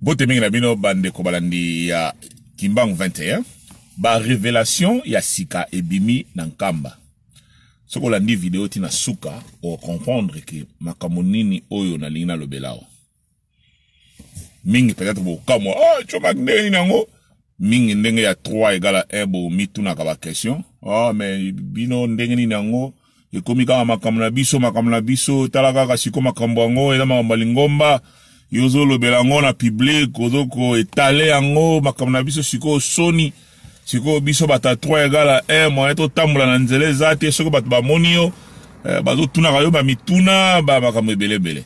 Mbote mingi na bino bandeko balandi ya Kimbangu 21. Ba revelation ya sika ebimi na Nkamba. Soki olandi video ti na suka, oko comprendre que makambo nini oyo nalingi nalobela awa. Mingi peut-être bokamwa, ah Tchomak ndenge nini yango? Mingi ndenge ya 3 egale à 1 bomitunaka ba question. Ah mais bino ndenge nini yango? Ekomi kaka makambo na biso, makambo na biso, tala kaka siko makambo yango eza makambo ya lingomba. Yo ozolobela yango na public, ozo ko etaler yango makambo na biso sikoyo soni. Sikoyo biso bato ya 3 egale à 1 moyen totambola na nzela eza te soki bato bamoni yo eh, bazotunaka yo bamituna ba makambo ebele ebele.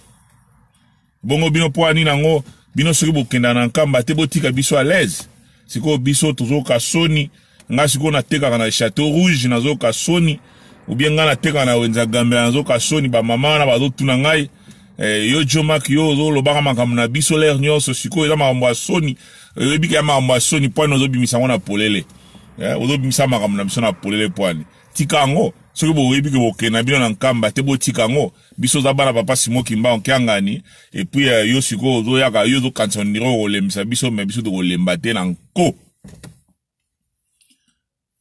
Bongo bino mpo nini yango bino soki bokenda na Nkamba te botika biso à l'aise. Sikoyo biso tozoka soni nga sikoyo natekaka na Chateau Rouge nazoka soni ou bien nga natekaka na wenza Gambela nazoka soni ba mama wana bazotuna ngai eh, yo Jomak yo ozolobaka makambo na biso l'heure nyonso sikoyo eza makambo ya soni oyebi ke ya makambo ya soni pwani ozobimisa yango na polele eh, ozobimisa makambo na biso na polele pwani tika yango soki boyebi ke bokende na bino na Nkamba te botika yango biso oza bana papa Simon Kimbangu Kiangani et puis euh, yo sikoyo ozoyaka yo ozokanisa ondire okolembisa biso mais biso tokolemba te na nko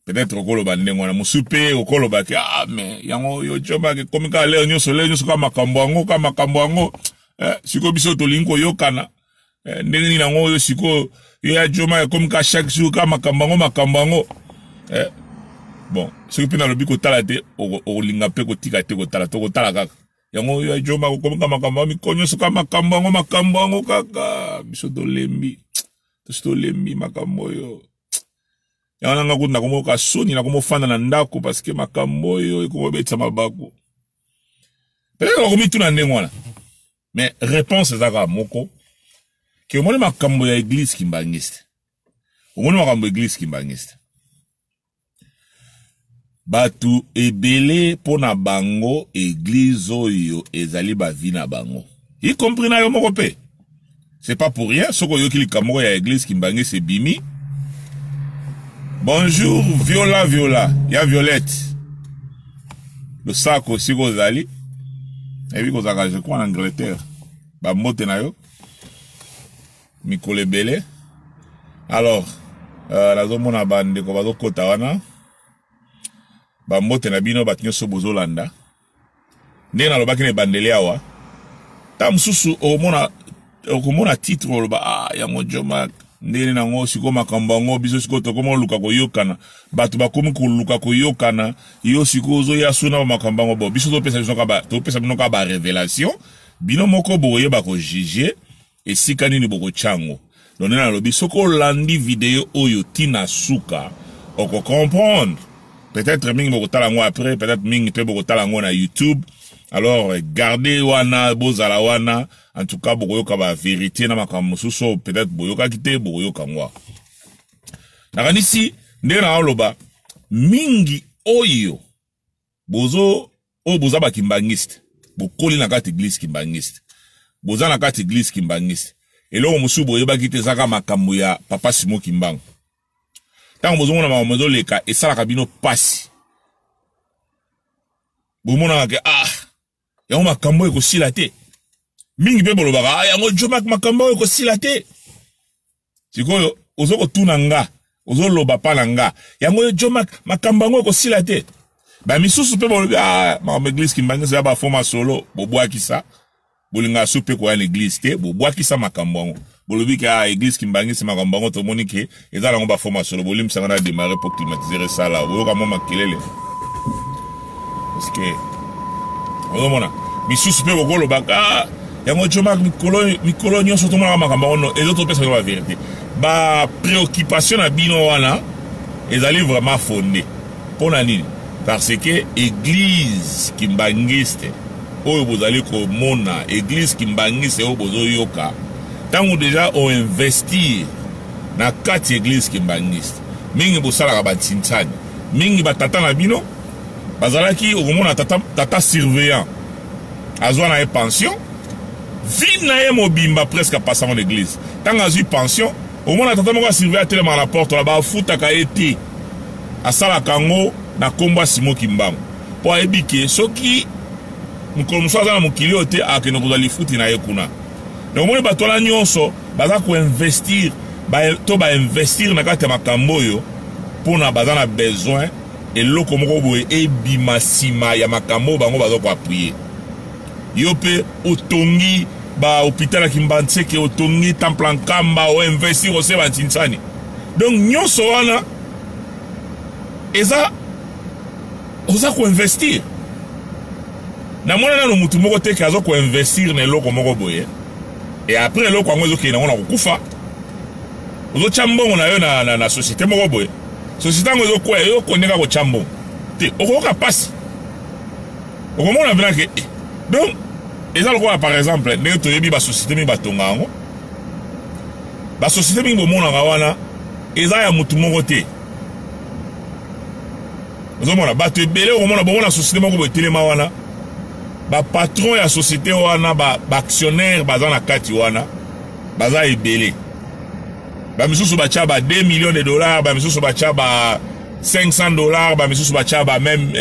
peut-être okoloba ndenge wana mosusu mpe okoloba ke ah mais yango yo jomaka ekomi kaka leo nyonso leo nyonso kaka makambo yango kaka makambo yango eh, sikoyo biso tolingi koyokana eh, ndenge nini yango oyo sikoyo yo ya joma ekomi kaka chaque jour kaka makambo yango makambo yango eh, bon soki mpe nalobi kotala te okolinga mpe kotika te kotala tokotala kaka yango oyo ya joma kokomi kaka makambo yango mikolo nyonso kaka makambo yango makambo yango kaka biso tolembi tosi tolembi makambo oyo yango nanga kutu nakomoyoka soni nakomofanda na ndako parceke makambo oyo ekomobetisa mabaku peut-être bakomituna ndenge wana mais réponse eza kaka moko ke omoni makambo ya église kimbangiste omoni makambo ya église kimbangiste bato ebele mpo na bango église oyo ezali bavi na bango y compris na yo moko mpe c'est pas pour rien soki oyoki likambo moko ya église kimbangiste ebimi bonjour viola viola ya violette losako esika ozali nayebi kozalaka je crois na angleterre bambote na yo mikolo ebele alors euh, nazomona bandeko bazokota wana bambote na bino bato nyonso bozolanda ndenge nalobaki na ebandeli awa ntango mosusu okomona okomona titre oloba ah yango joma ndenge nango sikoyo makambo yango biso sikoyo tokoma koluka koyokana bato bakomi koluka koyokana yo sikoyo ozoya suna ba makambo yango bo biso topesa bino kaka topesa bino kaka ba revelation bino moko bokoyeba kojuge esika nini bokotya yango donc nde nalobi soki olandi video oyo tina suka oko comprendre peut-être mingi bokotala yango après peut-être mingi mpe bokotala yango na youtube alors gardez wana bozala wana en tout cas bokoyoka ba vérité na makambo mosusu oyo peut-être boyokaki te bokoyoka yango nakanisi ndenge naoloba mingi oyo bozo oyo boza ba kimbangiste bokoli na kati eglise kimbangiste boza na kati eglise kimbangiste eloko mosusu boyebaki te ezaka makambo ya papa Simon Kimbangu ntango bozomona makambo ezoleka esalaka bino pasi bomonaka ke ah yango makambo oyo ekosila te mingi mpe bolobaka ah, yango jomak makambo oyo ekosila te sikoyo ozo kotuna nga ozoloba pa na nga yango yo jomak makambo yango ekosila te bamisusu mpe bolobi ah, makambo eglise kimbangi ya bafo masolo bobwakisa bolingaka su mpe koya na eglise te bobwakisa makambo yango bolobi ke ah, eglise kimbangisi makambo yango tomoni ke eza nango bafo masolo bolimbisanga na démarre mpo climatiseur esala boyoka mwa makelele parce que ozomona misusu mpe bokolobaka ah, yango jomak mikolo mikolo nyonso tomonaka makambo yango no ezo topesa bino baverité bapréoccupation na bino wana ezali vraiment fondé mpo na nini parce que église kimbangiste oyo bozali komona église kimbangiste oyo bozoyoka ntango deja oinvestir na kati église kimbangiste mingi bosalaka bantinsani mingi batata na bino bazalaki okomona tata, tata surveillant azwa na ye pension vie na ye mobimba presque apasa ngo na église ntango azwi pension omona tata moko asurveille atelemaka na porte wana bafutaka ye te asalaka yango na nkombo ya Simon Kimbangu mpo ayebi ke soki mokolo mosusu aza na mokili oyo te akende kozwa lifuti na ye kuna. Donc omoni bato wana nyonso baza koinvestir ba, to bainvestir na kati ya makambo oyo mpona baza na besoin eloko moko boye ebima nsima ya makambo oyo bango baza koappuye. Yo mpe otongi ba hôpital ya Kimbanseke, otongi temple ya Nkamba, oinvestir ose bantinsani. Donc nyonso wana eza oza koinvestir. Namona nano motu moko te ke aza koinvestir na eloko moko boye e après eloko yango ezokende yango na kokufa. Ozotya mbongo na yo na, na, na société moko boye, société yango ezokwea, yo okonde kaka kotya mbongo te, okoyoka mpasi, okomona mpena ke eh. Donc eza lokola par exemple ndenge toyebi basociété mingi batonga yango, basociété mingi bomonaka wana eza ya motu moko te. Ozomona bato ebele, okomona bomona société moko boye etelema wana, bapatron ya société wana, baactionnaire ba baza na kati wana baza ebele. Bamisusu batya ba 2 millions de dollars, bamisusu batya ba 500 dollars, bamisusu batya ba même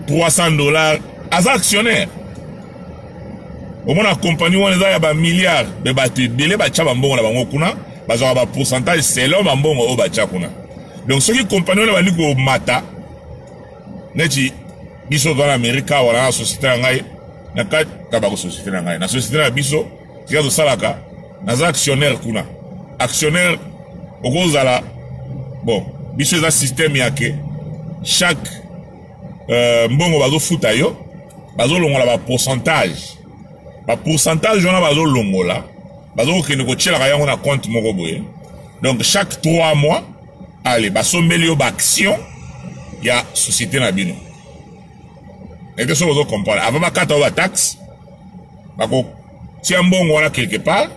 300 dollars, aza actionnaire. Omona compagnie wana eza ya ba milliards, me bato ebele batya bambongo na bango kuna, bazwaka ba pourcentage selon bambongo oyo batya kuna. Donc soki compagnie wana bandi komata, neti biso toza na Amerika awa, na société na ngai, na kati ya bako société na ngai, na société na biso tika tosalaka, naza actionnaire kuna. Actionnaire okozala bon, biso eza système ya ke chaque mbongo bazofuta yo, bazolongola ba pourcentage, ba pourcentage wana bazolongola, bazokokende kotielaka yango na compte moko boye. Donc chaque 3 mois allez basombeli yo ba action ya société na bino. Ete soki ozo comprendre, avant bakata yo ba taxe, bakotia mbongo wana quelque part.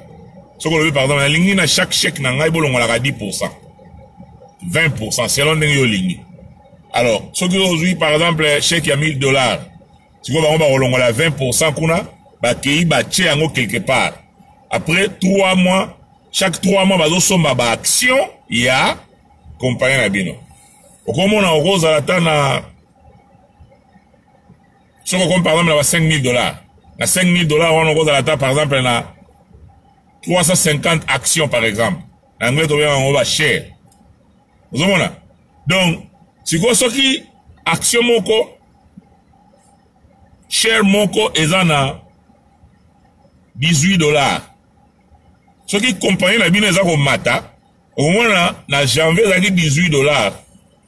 Soki olobi par exemple nalingi na chaque chèque na ngai bolongolaka 10%, 20% selon ndenge yo olingi. Alors soki ozwi par exemple chèque ya 1000 dollars, sikoyo bango bakolongola 20% kuna, bakei batie yango quelque part. Après 3 mois, chaque 3 mois bazosomba ba action ya compagnie na bino. Okomona okozala ata na soki okomi par exemple na ba 5000 dollars, na 5000 dollars wana okozala ata par exemple na 350 actions par exemple, na anglais tobenga yango ba share. Ozomona? Donc sikoyo soki action moko, share moko eza na 18 dollars, soki compagnie na bino eza komata, okomona na janvier ezalaki 18 dollars,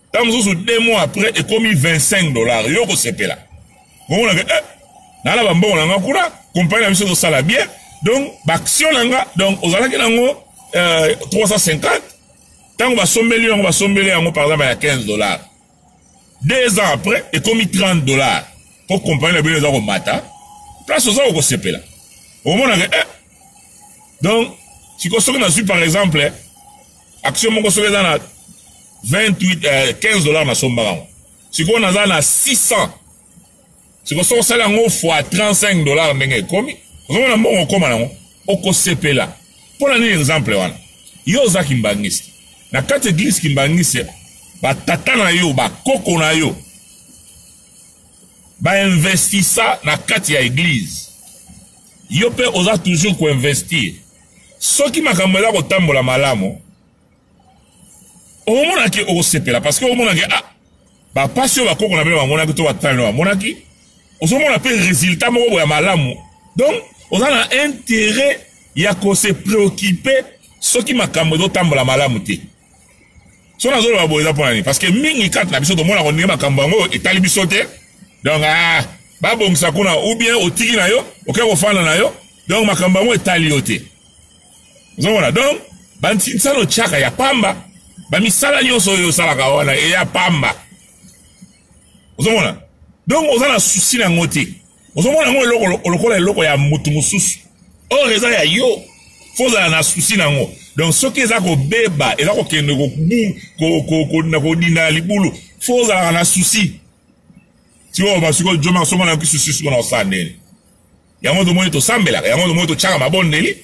ntango mosusu 2 mois après ekomi 25 dollars, yo kosepela. Okomona ke naa na bambongo na nga kuna, compagnie na biso ezosala bien, donc baaction na nga, donc ozalaki nango 350, ntango basombeli yango, basombeli yango par exemple ya 15 dollars, 2 ans après ekomi 30 dollars, po compagnie na bino eza komata, place oza okosepela. Okomona ke donc sikoyo soki nazwi par exemple action moko soki eza na 28, 15 dollars nasombaka yango, sikoyo naza na 600, sikoyo soki osali yango fois 35 dollars ndenge ekomi, ozomona mbongo okoma nango, okosepela. Mpona nini exemple wana? Yo oza kimbangiste, na kati église kimbangiste batata na yo, bakoko na yo bainvestissa na kati ya église, yo mpe oza toujours koinvestir. Soki makambo eza kotambola malamu, omonaki okosepela, parce que omonaki bapasi oyo bakoko na bino bamonaki to batata na bino bamonaki, ozomona mpe résultat moko boya malamu. Donc oza na intérêt ya kose préoccuper soki makambo ezotambola malamu te. So nazoloba boye eza mpona nini? Parce que mingi kati na biso tomonaka ndenge makambo yango etali biso te. Donc babongisa kuna, ou bien otiki na yo, oke kofanda na yo, donc makambo yango etali yo te. Ozomona? Donc bantinsano tiaka ya pamba, bamisala nyonso oyo osalaka wana eya pamba. Ozomona? Donc oza na souci na yango te. Ozomona yango eloko lokola eloko ya motu mosusu, or eza ya yo, faut ozala na souci na yango. Donc soki eza kobeba, eza kokende kodinda na libulu, faut ozalaka na souci. Sikoyo basikoyo joma soma na souci sikoyo na osala ndeni. Yango tomoni tosambelaka, yango tomoni totyaka mabondeli,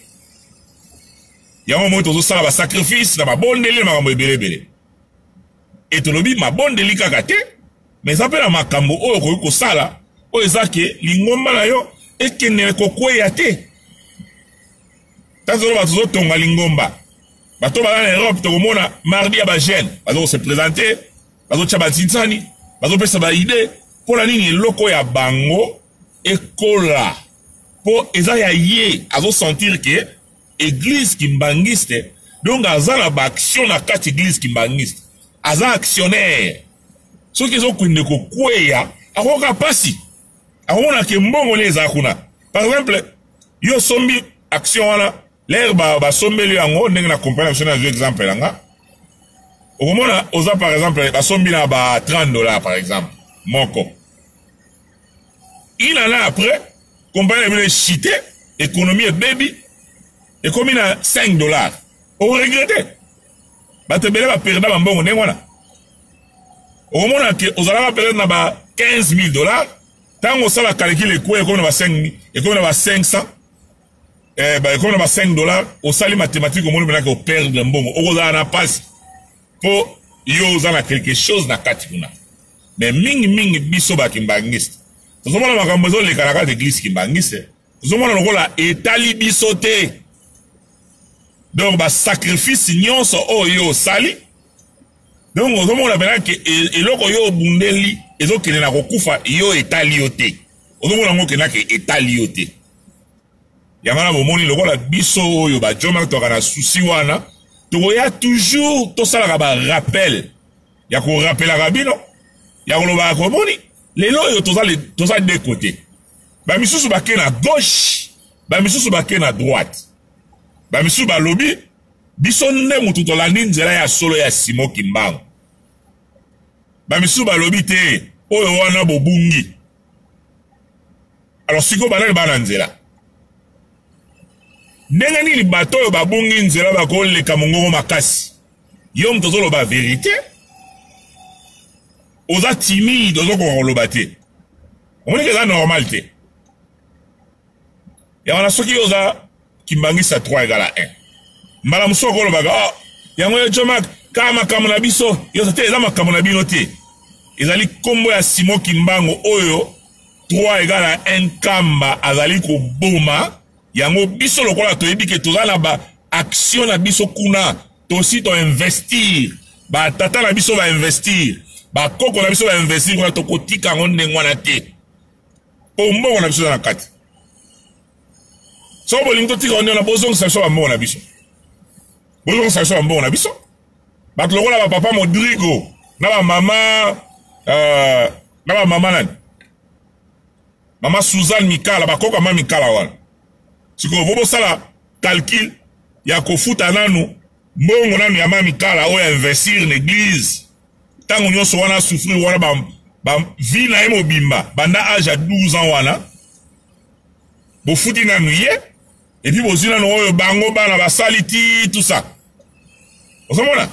yango tomoni tozosala ba sacrifice na mabondeli na makambo ebele ebele. E tolobi mabondeli kaka te, mais eza mpe na makambo oyo okoki kosala oyo eza ke lingomba na yo ekende kokweya te. Ntango tozoloba tozotonga lingomba, bato baza na Europe, tokomona mardi ya bajeune bazo kose présenter, bazotya bazinzani, bazopesa baide mpo na nini eloko ya bango ekola, mpo eza ya ye, azosentir ke église kimbangiste, donc aza na baaction na kati église kimbangiste, aza actionnaire. Soki ezokende kokweya, akoyoka mpasi, akomona ke mbongo ne eza kuna. Par exemple, yo osombi action wana, lere basombeli yango ndenge na comprendre biso, nazwi exemple na nga, okomona oza par exemple basombi na ba 30 $ par exemple moko. Une année après, compagnie na bino echite, économie ebebi, ekomi na 5 $, oregrete. Bato ebele baperda bambongo ndenge wana. Okomona ke ozalaka peut-être na ba 15 000 dollars, ntango osala calcul, ekwe, ekomi na ba 5, ekomi na ba 500, ekomi na ba 5 $. Osali mathématique, omoni mpenza ke operdre mbongo, okozala na mpasi mpo yo oza na quelque chose na kati kuna. Mais mingimingi biso bakimbangiste tozomona makambo ezoleka na kati église kimbangiste, tozomona lokola etali biso te. Donc basacrifice nyonso oyo yo osali, donc ozomona mpenza ke eloko yo obundeli ezokende na kokufa, yo etali yo te. Ozomona yango okendake, etali yo te. Yango wana bomoni lokola biso oyo bajomaki toka na susi wana, tokoya toujours tosalaka barappel ya korapelaka bino, ya kolobaka komoni lelo oyo toza, toza de côté. Bamisusu bake na gauche, bamisusu bake na droite, bamisusu balobi biso nde motu tolandi nzela ya solo ya Simo Kimbangu, bamisusu balobi te, oyo wana bobungi. Alors sikoyo banani baa na nzela? Ndenge nini bato oyo babungi nzela bakoleka mongongo makasi? Yo moto ozoloba vérité, oza timide, ozokoka koloba te. Omoniki eza normal te. Yango wana soki oza kimbangisa 3 égale à 1, mbala mosusu okolobaka: "Oh, yango yo Jomak, kaka makambo na biso yo te." Eza makambo na bino te, ezali nkombo ya Simo Kimbango oyo 3 égale à 1 Kamba azali koboma yango. Biso lokola toyebi ke toza na baaction na biso kuna, tosi toinvestir, batata na biso bainvestir, bakoko na biso bainvestir kuna, tokotika yango ndenge wana te, po mbongo na biso eza na kati. Soki bolingi totika yango ndenge wana, bozongisa biso bambongo na biso, bozongisa biso bambongo na biso. Bato lokola bapapa Modrigo na bamama na bamama nani, mama Suzanne Mikala, bakoka ma Mikala wana, sikoyo bo bosala calcul ya kofuta nanu mbongo nanu ya ma Mikala oyo investir na église ntango nyonso wana, souffrir wana ba, ba vie na ye mobimba banda âge ya 12 ans wana. Bofuti nanu ye, et puis bozwi nanu oyo bango bana basali ti tout ça. Ozomona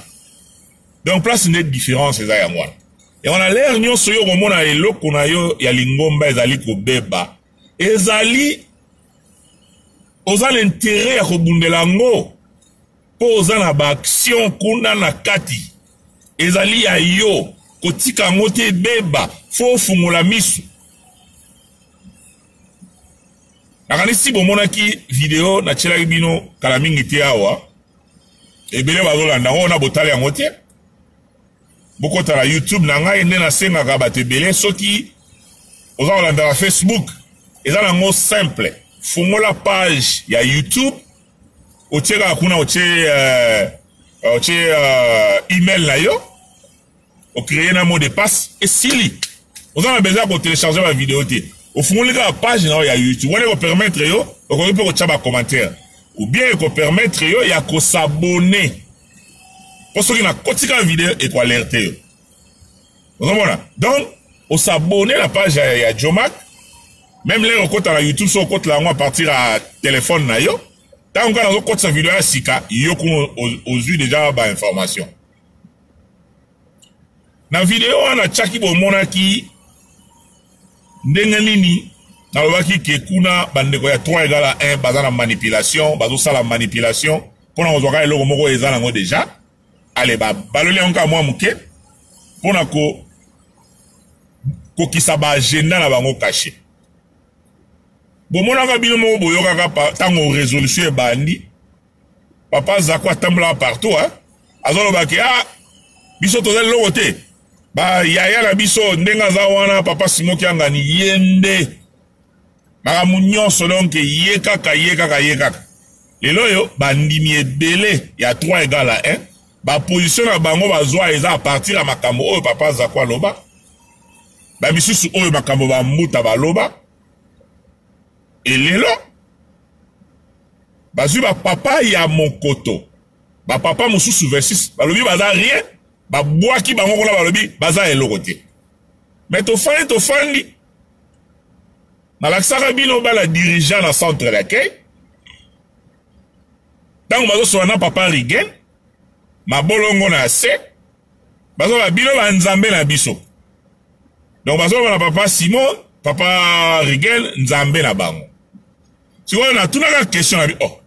donc place nde différence eza yango wana. Yango na lere nyonso yo komona eloko na yo ya lingomba ezali kobeba, ezali oza na intérêt ya kobundela yango, mpo oza na baaction kuna na kati, ezali ya yo, kotika yango te ebeba. Fo ofungola miso. Nakanisi bomonaki video natielaki bino kala mingi te awa, ebele bazolanda yango na botala yango te. Bokota na YouTube na ngai nde nasengaka bato ebele, soki oza kolanda na Facebook, eza nango simple, fungola page ya YouTube, otie kaka kuna, otie email na yo, ocréer na mot de passe, esili. Oza na besoin ya kotélécharge bavideo te, ofungoli kaka page na yo ya YouTube wana, ekopermettre yo, okoki mpe kotya bacommentaire ou bien ekopermettre yo ya kos'abonner, mpo soki nakoti kaka video, ekoalerte yo. Ozomona donc os'abonner na page ya Jomac. Même lere okota na YouTube, so okotela yango à partir ya telefone na yo, ntango kaka nazokotisa video ya sika, yo kuna ozwi déjà bainformation. Na video wana tiaki, bomonaki ndenge nini nalobaki ke kuna bandeko ya 3 égale à 1 baza na manipulation, bazosala manipulation mpona kozwa kaka eloko moko eza nango déjà. Ale baloli yango kaka mwa moke mpona kokisa baagenda na bango caché. Bomonaka bino moko, boyokaka ntango résolution ebandi. Papa Zako atambolaka partout hein. Azoloba ke ah biso toza eloko te. Ba yaya na biso ndenge aza wana papa Simon Kiangani ye nde makambo nyonso donc ye kaka ye kaka ye kaka. Lelo oyo bandimi ebele ya 3 égale à 1 ba position na bango bazwa eza à partir ya makambo oyo papa Zako aloba. Ba misusu oyo makambo ba mbuta baloba. Et lelo bazwi ba papa ya mokoto ba papa mosusu 26 balobi baza rien babwaki bango kuna balobi baza eloko te me tofandi tofandi nalakisaka bino bana dirigeant na centre d'accueil ntango bazosola na papa rigen mabolongo na se bazoba bino banzambe na biso donc bazoloba na papa simon papa rigen nzambe na bango sikoyo natunaka question na bi oh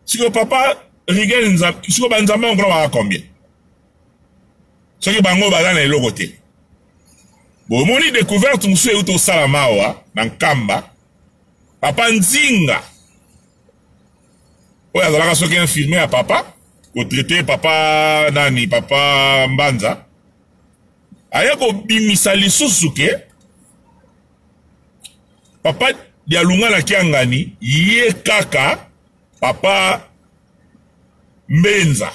sikoyo papa rigel sikoyo banzambe yango kuna baka combien soki bango baza na eloko te bomoni découverte mosusu euti osalama awa na nkamba papa nzinga oyo azalaka soki infirmier ya papa kotraite papa nani papa mbanza aye kobimisa lisusu ke papa dialunga na kiangani ye kaka papa mbenza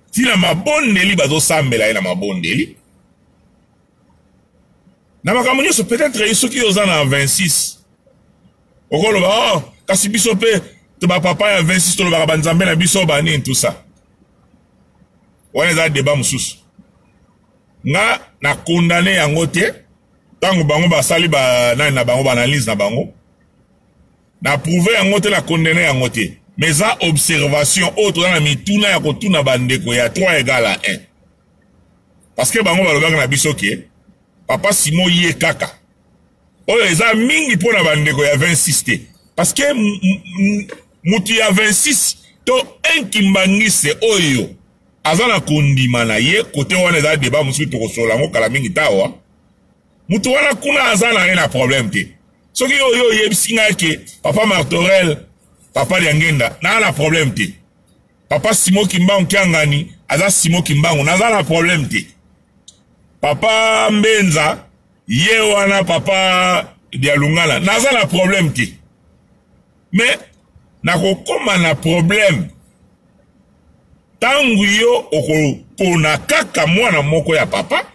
ntina mabondeli bazosambela ye na mabondeli na makambo nyonso peut-être soki oza na 26 okoloba oh, kasi biso mpe to bapapa ya 26 tolobaka banzambe na biso banini tout ça wana eza debat mosusu nga na condamne yango te ntango bango basali ba nani na bango baanalyse na bango na prouve yango te na condamne yango te mais eza observation oyo toza na mituna ya kotuna bandeko ya 3 égale à 1 parce que bango balobaki na biso ke papa simo ye kaka oyo eza mingi mpo na bandeko ya 26 te parce que mutu ya 26 to un kimbangiste oyo aza na kondima na ye kote wana eza debat mosusu tokosolola yango kala mingi tawa moto wana kuna aza na ye na problème te soki oyo oyebisi ngai ke papa martorel papa liangenda naa na problème te papa simo kimbangu kiangani aza simo kimbangu naza na problème te papa mbenza ye wana papa dialungana naza na problème te mais nakokoma na problème ntango yo okopona kaka mwana moko ya papa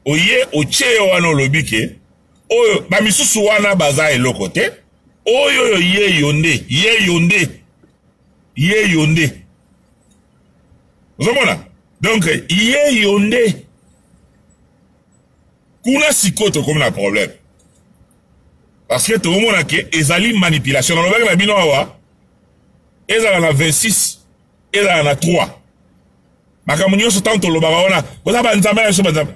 oye otie ye wana olobi ke oyo bamisusu wana baza eloko te oyo oyo ye yo nde ye yo nde ye yo nde ozomona donc ye yo nde kuna sikoyo tokomi na problème parce que tokomona ke ezali manipulation nalobaki na bino awa ezala na 26 ezala na 3 makambo nyonso ntango tolobaka wana boza banzambe na biso banzambe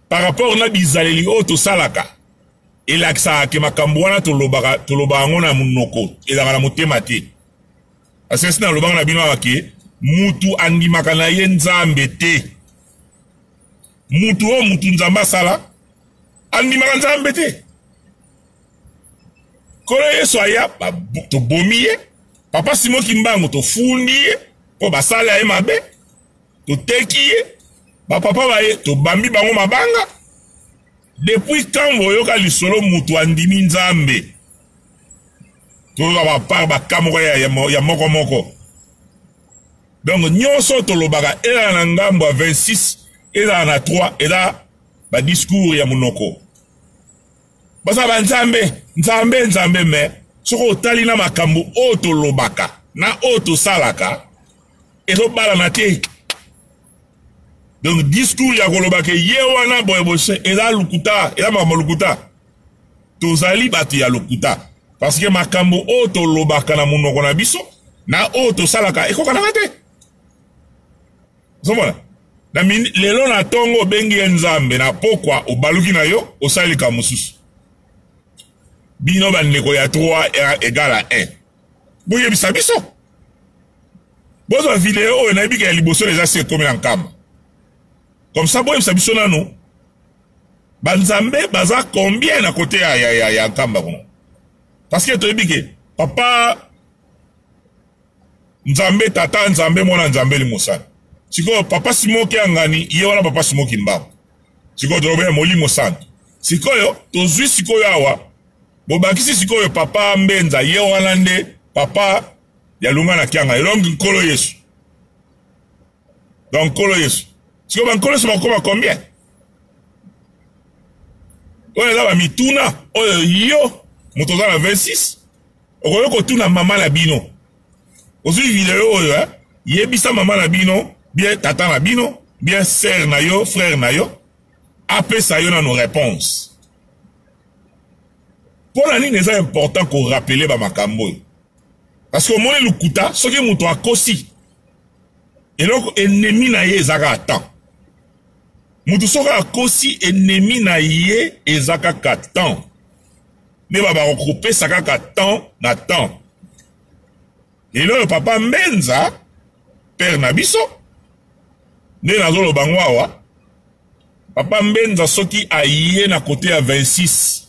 par rapport na bizaleli oyo tosalaka elakisaka ke makambo wana tolobaka tolobaka yango na monoko ezalaka na motema te parce que si nalobaka na bino awa ke mutu andimaka na ye nzambe te mutu oyo mutu nzambe asala andimaka nzambe te nkolo yesu aya tobomi ye papa simo kimbangu tofundi ye mpo basala ye mabe toteki ye bapapa baye tobambi bango mabanga depuis quand boyoka lisolo mutu andimi nzambe toyoka bapart baka moko ya, ya, ya moko moko donc nyonso tolobaka ezala na ngambo ya 26 ezala na 3 eza badiscours ya monoko baza banzambe nzambe nzambe me soki otali na makambo oyo tolobaka na oyo tosalaka ezobalana te donc discours ya koloba ke ye wana boye bose eza lokuta eza makambo lokuta tozali bato ya lokuta parce que makambo oyo tolobaka na monoko na biso na oyo tosalaka ekokanaka te ozomona na lelo na ntongo obengi ye nzambe na pokwa obaluki na yo osali likambo mosusu bino bandeko ya 3 égale à 1 boyebisa biso bozwa video oyo nayebi ke ya liboso eza si ekomi na nkamba comme ça boyebisa biso nanu banzambe baza combien na kote ya, ya, ya, ya nkamba kuna parce que toyebi ke papa Nzambe Tata, Nzambe Mwana, Nzambe Limosana. Sikoyo Papa Simon Kiangani, ye wana Papa Simon Kimbangu. Sikoyo tolobi ya Molimo Santo. Sikoyo tozwi sikoyo awa bobakisi sikoyo Papa Mbenza, ye wana nde Papa ya Lunga na Kiangani, donc Nkolo Yesu. Donc Nkolo Yesu. Sikoyo ba Nkolo Yesu bakoma combien? Oyo eza ba mituna oyo yo moto oza na 26 okoki kotuna mama na bino. Ozwi video oyo eh? Yebisa mama na bino, bien tata na bino, bien sœur na yo, frère na yo, apesa yo nano réponse. Mpo na nini eza important ko rappeler ba makambo oyo? Parce que omoni lokuta, soki moto akosi, eloko ennemi na ye eza kaka temps. Moto soki akosi, ennemi na ye eza kaka temps. Nde ba bakopesa kaka temps na temps. Lelo oyo Papa Mbenza, père na biso, nde nazoloba ngo awa, Papa Mbenza soki aye na kote ya 26,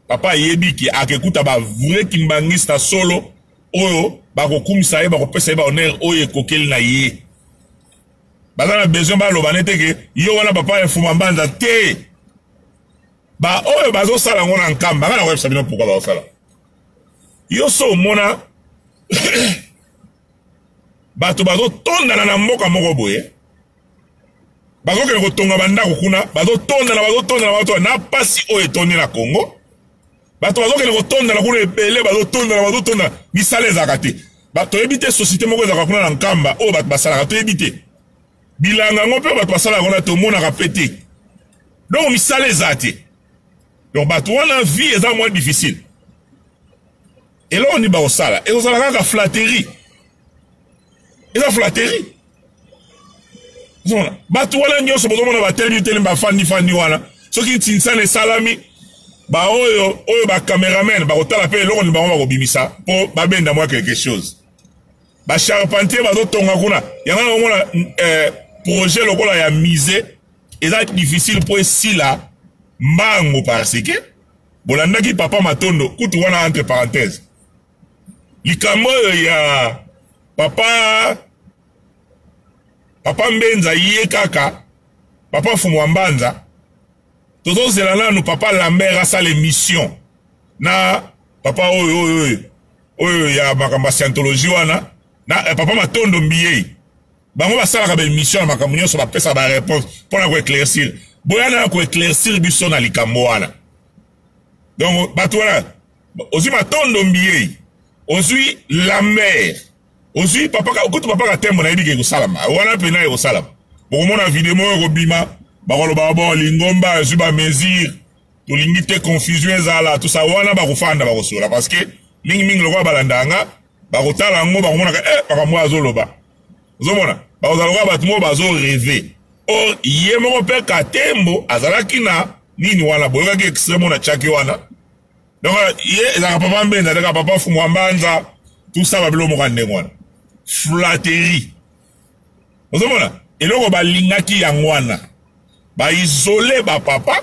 papa ayebi ke akekuta ba vrai kimbangista solo oyo bakokumisa ye, bakopesa ye ba honneur oyo ekokeli na ye. Baza na besoin baloba nete ke yo wana papa ya Mfuma Mbanza te. Ba oyo bazosala yango na Nkamba, nga nakoyebisa bino pourquoi bazosala. Yo so omona bato bazotondana na mboka moko boye, bazokende kotonga bandako kuna, bazotondana, bazotondana, bazotondana na pasi oyo etondi na Congo. Bato bazokende kotondana kuna ebele, bazotondana, bazotondana, misala ezalaka te. Toyebi te société moko ezalaka kuna na Nkamba oyo bato basalaka, toyebi te. Bilanga yango mpe bato basalaka kuna tomonaka mpe te. Donc misala eza te. Donc bato wana vie eza moins difficile. Eloko nini bakosala? Ekozala kaka flatterie. Eza flatterie. Ozomona bato wana nyonso bozomona batelemi telemi bafandi fandi wana, soki ntinsana esalami, baoyo oyo ba cameraman bakotala mpe eloko nini bango bakobimisa mpo babenda mwa quelque chose. Ba charpentier bazotonga kuna, yango na komona projet lokola ya musée eza difficile mpo esila mbangu, parce que bolandaki Papa Matondo kutu wana, entre parenthèses, likambo oyo ya Papa Mbenza, ye kaka Papa Fumu wa Mbanza, tozozela nanu Papa Lambert asala émission na papa oyo oyo oyo oyo ya makambo ya scientologie wana na Papa Matondo Mbiyei. Bango basalaka ba émission na makambo nyonso, bapesaka ba réponse mpona koéclaircir. Boya na koéclaircir biso na likambo wana. Donc bato wana, ozwi Matondo Mbiyei, ozwi Lambert, ozwi papa kutu papa Katembo, nayebi ke ekosalama wana mpena, ekosalama. Bokomona video moko ekobima, bakoloba bon, lingomba ezwi ba mesure, tolingi te confusion ezala, tout ça wana. Bakofanda, bakosola, parce que mingimingi lokola balandaka nga, bakotala yango, bakomonaka makambo oyo azoloba. Ozomona bakozala lokola bato moko bazo rêver. Or ye moko mpe Katembo azalaki na nini wana, boyokaki extrême oyo natiaki wana. Donc ye ezalaka Papa Mbenza, ezalaka Papa Fumu wa Mbanza, tout ça, babilo moko ya ndenge wana, flatterie. Ozomona eloko balingaki yango wana, baisole bapapa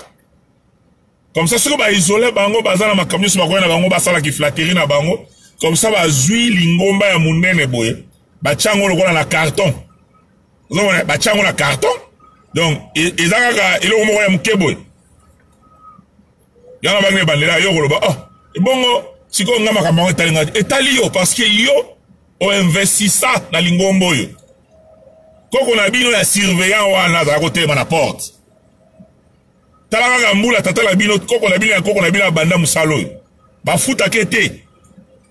comme ça. Soki baisole bango, baza na makambo nyonso, bakoya na bango, basalaki flatterie na bango comme ça. Bazwi lingomba ya monene boye, batia yango lokola na carton. Ozomona batia yango na carton, donc eza kaka eloko moko ya moke boye. Yango bangi ebandela yo koloba, oh, ebongo sikoyo nga makambo yango etali nga? Etali yo, parce que yo oinvestisa na lingomba oyo. Koko na bino ya surveillant wana azala kotelema na porte. Tala kaka mbula tata na bino, koko na bino ya koko na bino abanda mosala oyo, bafutaka te,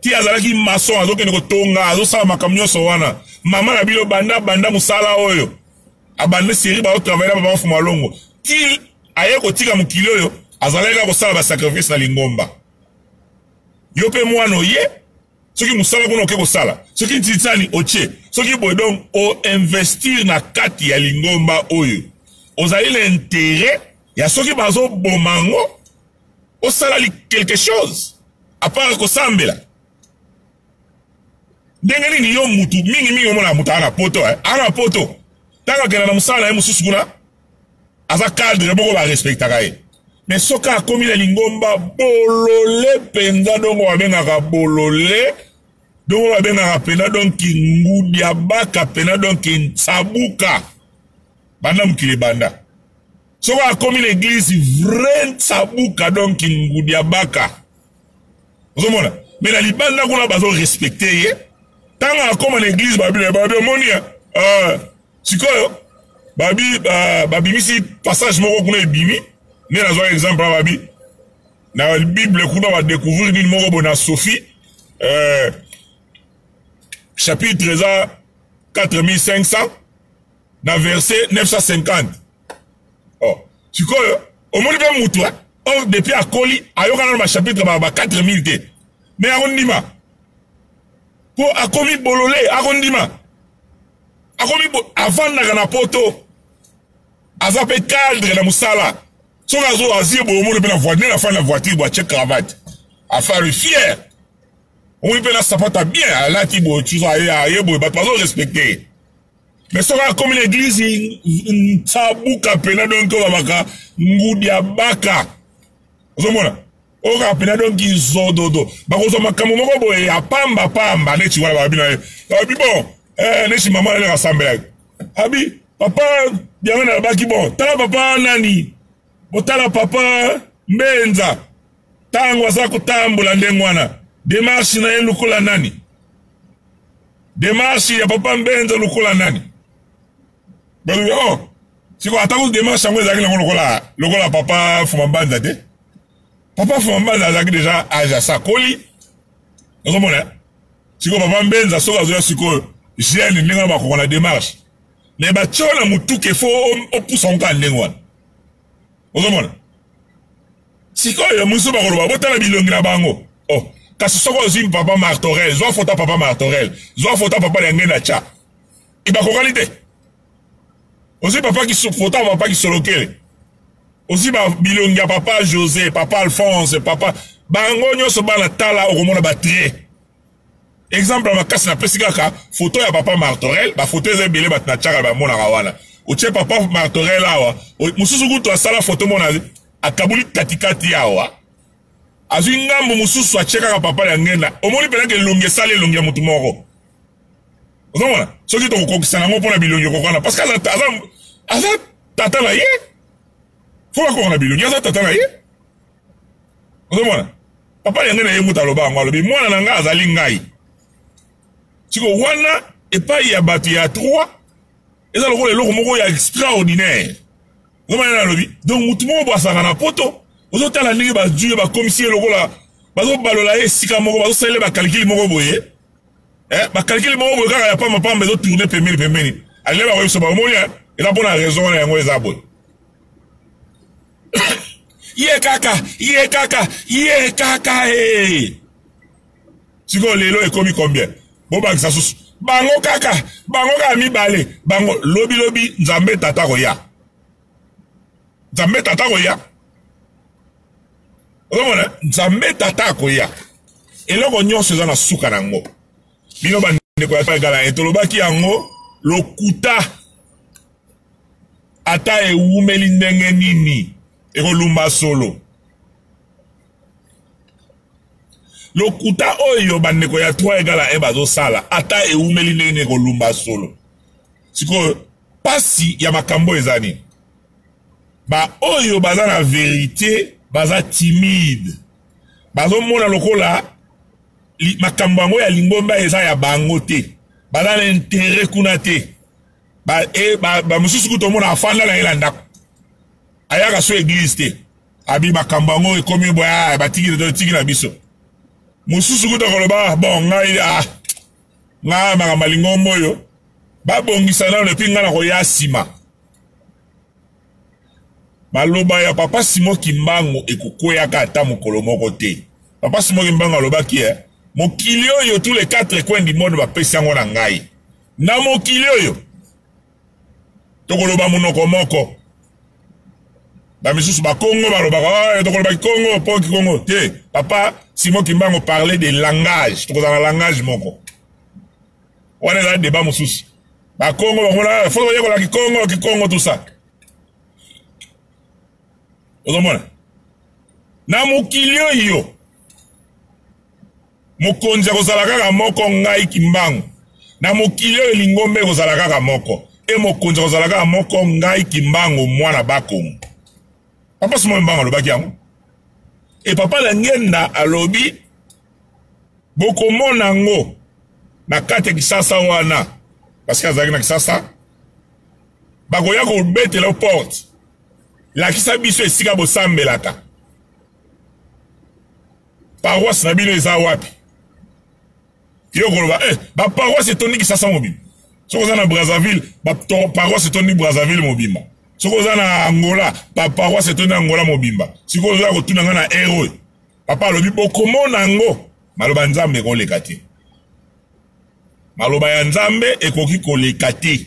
ti azalaki maçon, azokende kotonga, azosala makambo nyonso wana. Mama na bino banda mosala oyo abanda série, bazotravaille na Papa Fumu Alongo, ti aye kotika mokili oyo, azalaki kaka kosala basacrifice na lingomba. Yo mpe mwana oye, soki mosala kuna oke kosala, soki ntitsani otie, soki boye, donc oinvestir na kati ya lingomba oyo, ozali na intérêt ya soki bazoboma yango, osala quelque chose à part kosambela. Ndenge nini yo mutu mingimingi omona mutu aa na poto, aa na poto, ntango akenda na mosala na ye mosusu kuna, aza cadre moko barespectaka ye, mais soki akomi na lingomba, bolole mpenza, dongo babengaka bolole. Donc oyo babengaka pena donc ngudiabaka pena donc nsabuka banda mokili ebanda soki akomi na eglise vrai nsabuka donc ngudiabaka ozomona me na libanda kuna bazo respecte ye ntango akoma na eglise babi babi omoni uh, sikoyo babi babimisi passage moko kuna ebimi nde nazwaka exemple babi na bible kuna ba découvrir nini moko boye na sophie euh, chapitre eza 4500 na verset 950 oh sikoyo omoni mpe mutu eh? or depuis akoli ayoka nano bachapitre ba, ba 4000 te me akondima mpo akomi bolole akondima akomi bo, avandaka na poto aza mpe cadre na mosala soki azo azie boye omoni mpe na voiture nde afandi na voiture boye atie cravate afali fier omoni mpe na sapata bien alati boye tuzo aye aye boye bato bazo respecte ye mais soki akomi na eglise nsabuka mpena donk oyo babaka ngudi ya baka ozomona oyo kaka mpena donk zododo bakozwa makambo moko boye ya pamba pamba neti wana babi na ye babi bon eh, neti mama nani asambelaki abi papa yango nalobaki bon tala papa nani botala papa mbenza ntango aza kotambola ndenge wana demarche na ye lokola nani demarche ya papa mbenza lokola nani balobi oh sikoyo ata kutu demarche yango ezalaki nango lokola lokola papa fuma mbanza te papa fuma mbanza azalaki deja age asakoli ozomona sikoyo papa mbenza soki azoya sikoyo jeune ndenge wana bakoka na demarche me batio na motuka efo opusa ngo kaka ndenge wana ozomona sikoyo mosusu bakoloba botala bilongi na bango oh kasi soki ozwi papa martorel zwa foto ya papa martorel zwa foto ya papa na ngenda tya ebakokani te ozwi papa foto ya papa kisolokele ozwi bilongi ya papa josé papa alphonse papa bango nyonso bana tala okomona batrait exemple ya makasi napesi kaka foto ya papa martorel bafoto eza ebele bato na tiaka bamonaka wana otie papa martorel awa mosusu kutu asala foto mona akaboli katikati awa azwi ngambo mosusu atie kaka papa ya ngenda omoni mpenaka elongi esali elongi ya motu moko ozomona soki tokokokisa yango mpona bilongi ekokana parce que aza, aza, aza tata na ye fo bakoka na bilongi aza tata na ye ozomona papa yango na ye moto aloba yango alobi mwana na ngai azali ngai siko wana epai ya bato ya 3 eza lokola eloko moko ya extraordinaire ozomona nde alobi donc motu moko bo azalaka na poto ozotala ndenge bazwi ye bakomisi ye lokola bazobalola ye esika moko bazosalela bakalikili moko boye eh, bakalikili moko boye kaka ya pamba pamba ezotourne pembeni pembeni alingi bakoyebisa baomoni eh, eza mpo na raison wana yango eza boye ye kaka ye kaka ye kaka e sikoyo lelo ekomi combien bobakisa susu bango kaka bango kaka mibale bango lobi lobi nzambe tata koya nzambe tata koya ozomona nzambe tata akoya eloko nyonso eza na suka na yango bino bandeko ya gala tolobaki yango lokuta ata ewumeli ndenge nini ekolumba solo lokuta oyo bandeko ya 3 egala 1 bazosala ata ewumeli ndenge nini ekolumba solo sikoyo pasi ya makambo eza nini baoyo baza na verite baza timide bazomona lokola makambo yango ya lingomba eza ya bango te baza na intere kuna te bamosusu kutu omona afanda na ye na ndako ayaka so eglise te abi makambo yango ekomi boye ah, batiki totiki na biso mosusu kutu akoloba ah, bon ngai ah, ngai makambo ya lingomba oyo babongisa nano epuis ngai nakoya nsima maloba ya papa Simon Kimbangu ekokweyaka ata mokolo moko te. Papa Simon Kimbangu alobaki eh, mokili oyo tous les quatre coins du monde bapesi yango na ngai. Na mokili oyo tokoloba monoko moko. Ba misusu bakongo balobaka oh, tokoloba kikongo mpo kikongo te. Papa Simon Kimbangu parlait de langage, tokozala na langage moko. Wana eza débat mosusu. Bakongo bango faut bayekola kikongo kikongo tout ça. Ozomona na mokili oyo Mokonzi akozala kaka moko, ngai Kimbangu. Na mokili oyo lingomba ekozala kaka moko. E mokonzi akozala kaka moko, ngai Kimbangu mwana Bakongo. Papa Simon Kimbangu alobaki yango. E Papa Langenda alobi bokomona yango na kati ya Kisasa wana, parce que azalaki na Kisasa, bakoya kobetela porte, lakisa biso esika bosambelaka. Paroisse na bino eza wapi? Yo koloba eh, ba paroisse etondi Kisasa mobimba. Soki oza na Brazzaville, ba paroisse etondi Brazzaville mobimba. Soki oza na Angola, ba paroisse etondi Angola mobimba. Sikoyo oza kotuna nga na heure oyo. Papa alobi bokomona yango. Maloba Nzambe ekoleka te. Maloba ya Nzambe ekoki koleka te.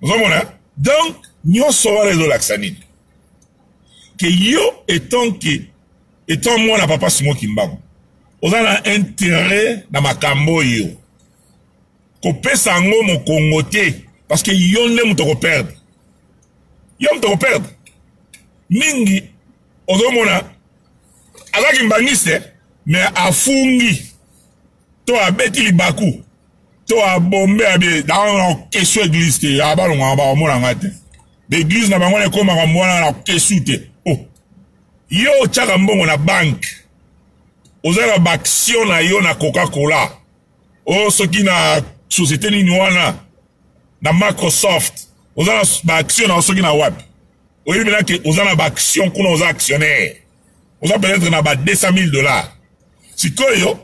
Ozomona? Donc nyonso wana ezolakisa nini? Ke yo etant que etant mwana papa Simon Kimbangu oza na intérêt na makambo oyo kopesa yango mokongo te parce que yo nde moto okoperdre, yo moto okoperdre mingi. Ozomona aza kimbangiste mais afungi to abeti libaku to abombe abe na question église te, abalongaka bakomona nga te, baeglise na bango ekomaka mwana na question te. Oh, yo otyaka mbongo na banke, oza na baaction na yo na Coca-Cola, o soki na société nini wana na Microsoft, oza na baaction na yo soki na wapi, oyebi mena ke oza na baaction kuna, oza actionnaire, oza peut-être na ba 200 000 $. Sikoyo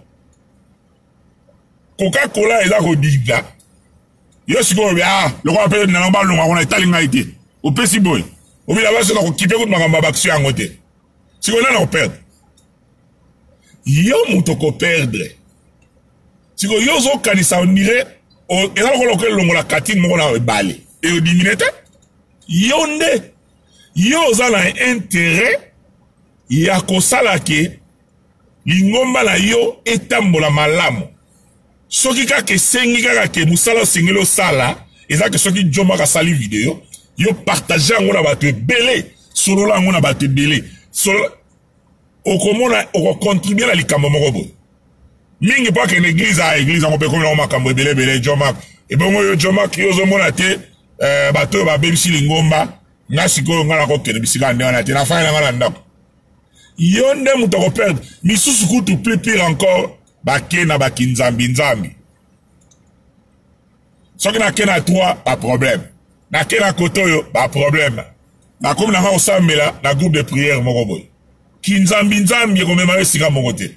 Coca-Cola eza kodinda yo sikoyo, ah, lokola mpe nango balonga kuna, etali ngai te. Opesi boye, obila basi na kokipe kutu makambo ya baaction yango te. Sikoyo nani akoperdre? Yo moto okoperdre. Sikoyo yo ozokanisa ondire eza lokola okelongola katine moko na ebale eodimine te. Yo nde yo oza na intérêt ya kosala ke lingomba na yo etambola malamu. Soki kaka esengi kaka ke mosala osengeli osala eza ke soki Jomaka asali video, yo partage yango na bato ebele, solola yango na bato ebele, solola, okomona okocontribue na likambo moko boye mingi mpo akende église. A église yango mpe ekomi nango makambo ebele ebele. Jomak ebongo yo Jomak, yo ozomona te bato oyo babebisi lingomba. Nga sikoyo nga nakokende bisika nde wana te, nafandi na nga na ndako. Yo nde moto akoperdre. Misusu kutu plus pire encore, bake na bakinzambi nzambi. Soki nake na 3 baproblème, nake na kote oyo baproblème, nakomi nanga kosambela na groupe de prière moko boye. Kinzambi nzambi ekomema yo esika moko te.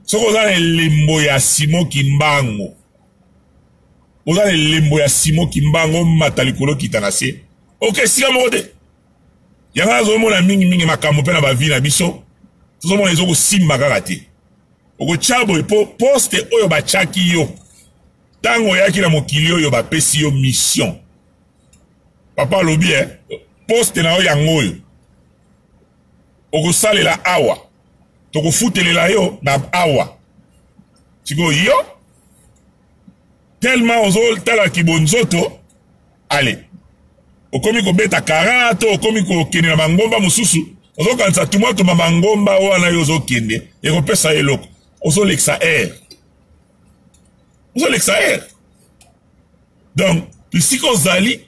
Soki oza na elembo ya Simo Kimbangu, oza na elembo ya Simo Kimbangu, omata likolo kita na se, oke esika moko te. Yango nazomona mingimingi makambo mpe na bavi na biso tozomona ezokosimba kaka te. Okotya boye mpo poste oyo batyaki yo ntango oyaki na mokili oyo, bapesi yo mission. Papa alobi eh, poste na yo yango oyo okosalela awa, tokofutelela yo na awa. Sikoyo yo tellement ozotala kibonzoto, ale okomi kobeta kara to okomi kokende na bangomba mosusu, ozokanisa tumwatuma bangomba wana yo ozokende ekopesa yo eloko. Ozolekisa aire, ozolekisa aire. Donc bisika ozali,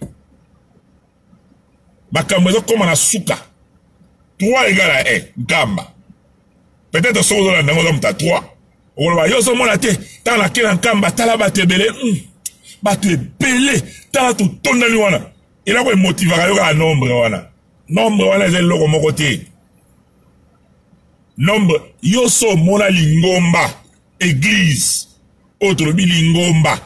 makambo ezokóma na suka. 3 égale à 1 Nkamba. Peut-être soki ozolanda yango, oza moto ya 3, okoloba yo ozomona te, tala nake na Nkamba, tala bato ebele, bato ebele, tala totondani wana. Eloko emotivaka yo kaka nombre wana. Nombre wana eza eloko moko te. Nombre yo so omona lingomba église oyo tolobi lingomba,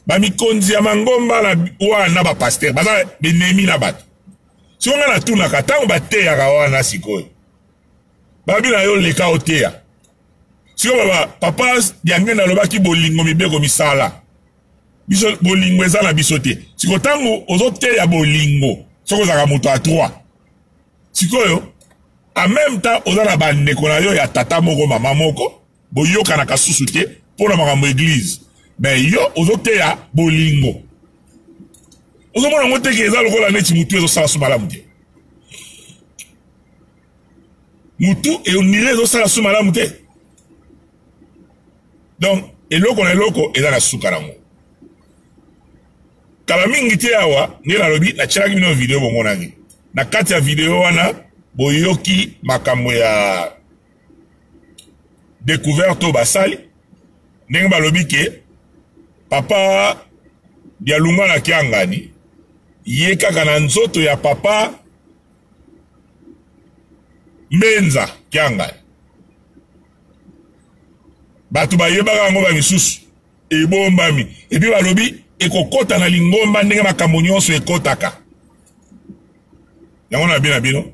bamikonzi ya mangomba na wana, bapaster baza benemi na bato. Sikoyo ngai natunaka, ntango bateyaka wana, sikoyo babi na yo leka oteya. Sikoyo baba papa yange nalobaki bolingo, mibeko, misala. Biso bolingo eza na biso te. Sikoyo ntango ozoteya bolingo, soki ozalaka moto ya 3, sikoyo en même temps oza na bandeko na yo ya tata moko mama moko, boyokanaka susu te mpo na makambo église, mais yo ozoteya bolingo, ozomona yango teke eza lokola neti motu ezosala so malamu te. Mutu eonire ezosala su malamu te. Donc eloko na eloko eza na suka nango. Kala mingi te awa nde nalobi natielaki bino video bomonaki. Na kati ya video wana boyoki makambo ya découverte oyo basali ndenge balobi ke papa Dialunga na Kiangani ye kaka na nzoto ya papa Mbenza Kiangani bato bayebaka yango ba misusu ebombami epuis balobi ekokota na lingomba ndenge makambo nyonso ekotaka yango na bino bino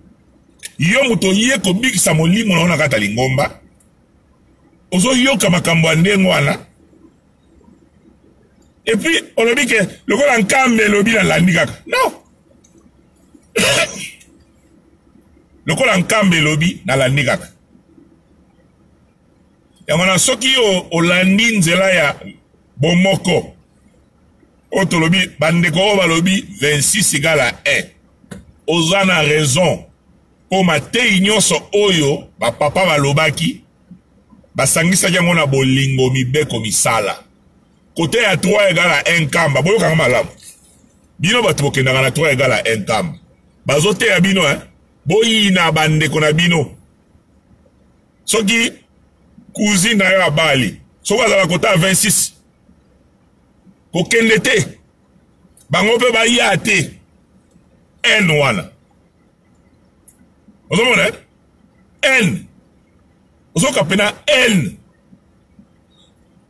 yo moto oye kobikisa molimo na yo na kati ya lingomba ozoyoka makambo ya ndenge wana epuis olobi ke lokola nkambe elobi nalandi kaka non lokola nkambe elobi nalandi kaka yango wana soki yo olandi nzela ya bomoko oyo tolobi bandeko oyo balobi 26 egala 1 oza na raison mpo mateyi nyonso oyo bapapa balobaki basangisaki yango na bolingo mibeko misala kote ya 3 egala 1 nkamba boyokanga malamu bino bato bokendaka na 3 egala 1 nkamba bazoteya bino eh? boyina bandeko na bino soki cousine na yo abali soki azala kota 26 kokende te bango mpe baya te n wana ozomona eh? n ozoka mpena n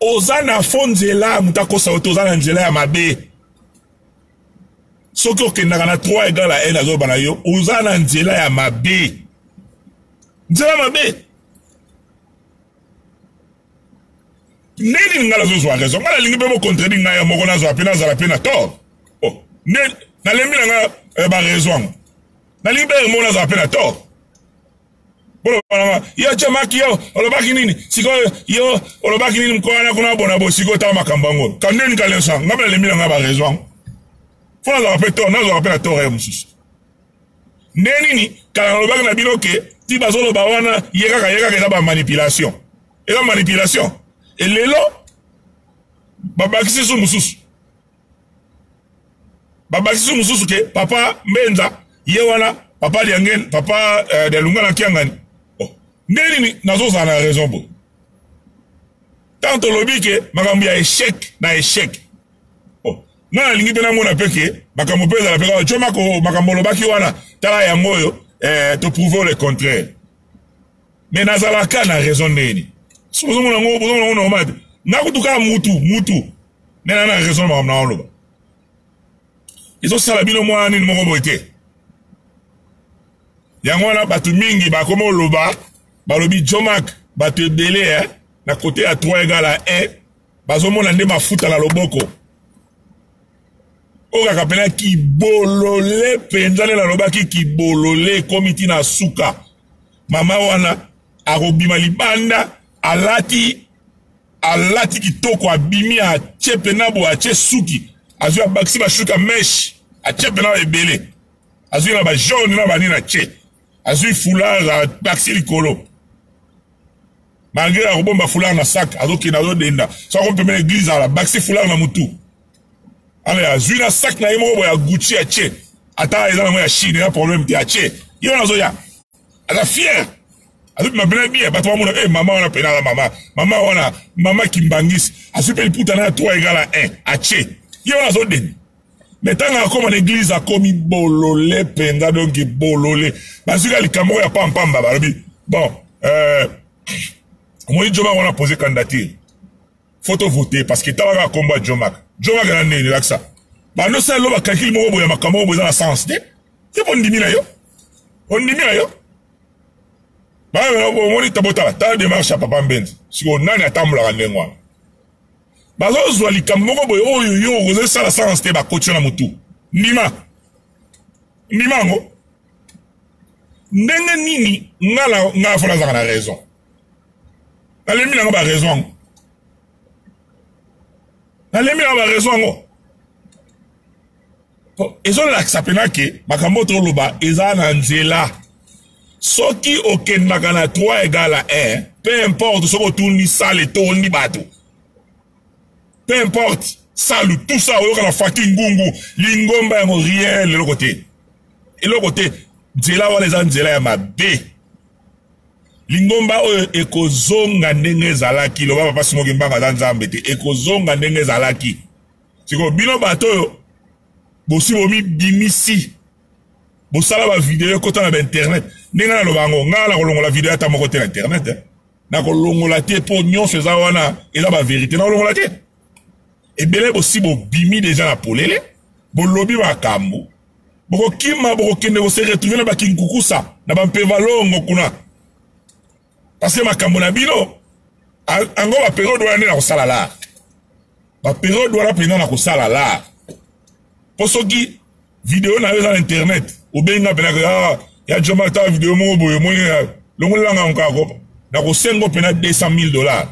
oza na fo nzela moto akosa yo te oza na nzela ya mabe soki okendaka na 3 egal a n azoloba na yo oza na nzela ya mabe nzela mabe nde nini ngai nazozwa raison ngai nalingi mpe bocontredire ngai ya moko nazwa mpe nazala mpe na tort oh, nde nalembi na ngai eh, baraison yango nalingi mpe moko nazala mpe na tort bolobana yo jamaki yo olobaki nini sikoyo yo olobaki nini mokolo wana kuna bona bo sikoyo tala makambo yango kandeni kalensa ngai mpe nalembi na ngai baraison yango fo nazwaka mpe tort nazwaka mpe na tort ya mosusu nde nini kala nalobaki na bino ke ti bazoloba wana ye kaka ye kaka eza bamanipulation eza manipulation elelo babakisi su mosusu babakisi su mosusu ke papa mbenza ye wana papa liangen papa euh, dialunga na kiangani oh. nde nini nazozala na raison boye ntango tolobi ke makambo ya échec na échec oh. nga nalingi mpe namona mpe ke makambo mpe ezala mpe kaka comako makambo olobaki wana tala yango oyo eh, toprouve le contraire mais nazalaka na raison ndeni soki bozomona yango bozomona yango normal te nga kutu kaka mutu mutu nde na na raison makambo na oloba ezosala bino mwana nini moko boye te yango wana bato mingi bakoma oloba balobi jomak bato ebele eh, na kote ya 3 egala 1 bazomona nde mafuta na loboko oyo kaka mpena kibolole mpenza nde nalobaki kibolole ekomi ntina suka mama wana akobima libanda alati alati kitoko abimi atie mpena boye atie suki azwi abakisi bashuki ya meshe atie mpena ebele azwi na bajaune na banini atie azwi foulard abakisi likolo malgré akobomba foulard na sac azokende azodenda so akomi pembeni eglise ala bakisi foulard na mutu ale azwi na sac na ye moko boye ya gucci atie ata eza nango ya chine eza problème te atie ye wana azoya aza fier azobima mpena bien bato bamona e eh, mama wana mpena aza mama mama wana mama kimbangisi azwi mpe liputa na 3 egala 1 atie ye wana azodenda me ntango akoma na eglize akomi bolole mpenza donk bolole bazwi ka likambo oyo ya pampamba balobi bon euh, omoni jomak wana pose candidature faut to voter parce que tala kaka kombo ya jomak jomak na nini elakisa bando sala lo bakalkile moko boye ya makambo moko boye eza na sens te te mpo ndimi na yo ondimi na yo omoni tabotala tala démarche ya papa mbenzi sikoyo nani atambolaka ndenge wana bazozwa likambo moko boye oyo yo okozosala sens te bakoti yo na motu ndima ndima yango ndenge nini nga na nga fo nazalaka na raison nalembi nanga baraison yango nalembi nanga baraison yango ezolakisa mpena ke makambo oyo toloba eza na nzela. Soki okendaka na 3 égale à 1, peu importe soki otuni salle etondi bato, peu importe salle tout ça, oyoka na faki ngungu lingomba yango rien, eloko te, eloko te. Nzela wana eza nzela ya mabe. Lingomba oyo ekozonga ndenge ezalaki. Loba papa Simon Kimbangu aza nzambe te, ekozonga ndenge ezalaki. Sikoyo bino bato oyo bosi bomibimisi, bosala ba video ekota na ba internet, ndenge naloba yango, ngai nakolongola video ata moko te na internet, eh. Nakolongola te mpo nyonso eza wana eza ba verité, nakolongola te. Ebele bosi bobimi deja na polele, bolobi makambo, bokokima, bokokende kose retrouver na bakinkukusa na bampevalongo kuna, parce que makambo na bino ango ba periode wana nde nakosala lar, ba periode wana mpenza nakosala lar. Mpo soki video na yo eza na internet, obengi nga mpenza, ah, ya Joma, ta video moko boye omoni, longolela nga nkako, nakosenga mpenza 200 000 dollars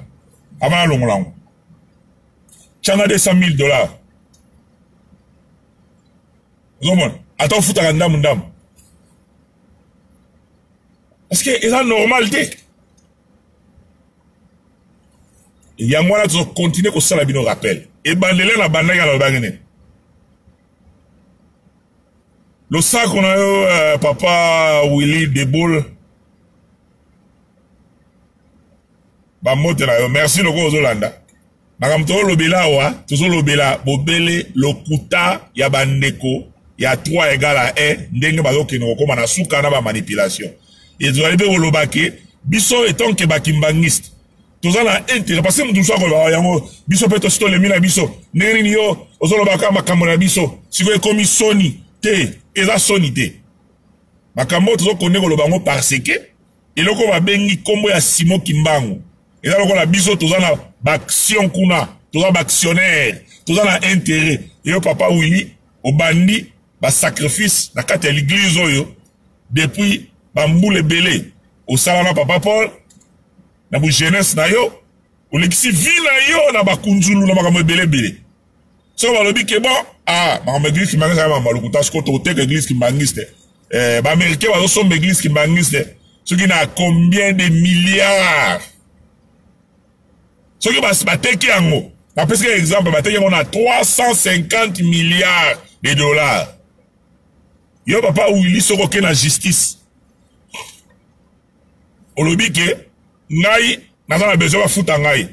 avant nalongola yango. Tyanga 200 000 dollars, ozomona, ata ofutaka ndambu ndambu, parce que eza normal te. Yango wana tozokontinue kosala bino rappel. Ebandele na bandaki alobaki nini? Losako na yo, papa Willy Deboul, bambote na yo, merci lokola ozolanda makambo tozolobela awa. Tozolobela bobele lokuta ya bandeko ya 3 égale à 1, ndenge bazokende kokóma na suka na bamanipulation. Ezali mpe koloba ke biso etant que bakimbangiste toza na intérêt, parce que moto mosusu akoloba yango, biso mpe tosi tolemi na biso. Ndenge nini yo ozolobaka makambo na biso sikoyo ekomi soni te? Eza soni te. Makambo oyo tozokonde koloba yango parce que eloko babengi nkombo ya Simon Kimbangu eza lokola biso toza na baaction kuna, toza baactionnaire, toza na intérêt. Eyo papa Willy obandi basacrifice na kati ya l'église oyo depuis bambula ebele, osala na papa Paul na bu jeunesse na yo, olekisi vie na yo na bakunzulu na makambo ebele ebele. Soki balobi ke bon, ah, makambo église kimbangiste eza makambo ya lokuta, sikoyo tokoteka église kimbangiste, baaméricain bazosomba église kimbangiste soki na combien de milliards. Soki bateki yango, bapesika exemple, bateki yango na 350 milliards de dollars. Yo papa Willy, soki oke na justice, olobi ke ngai naza na besoin bafuta ngai,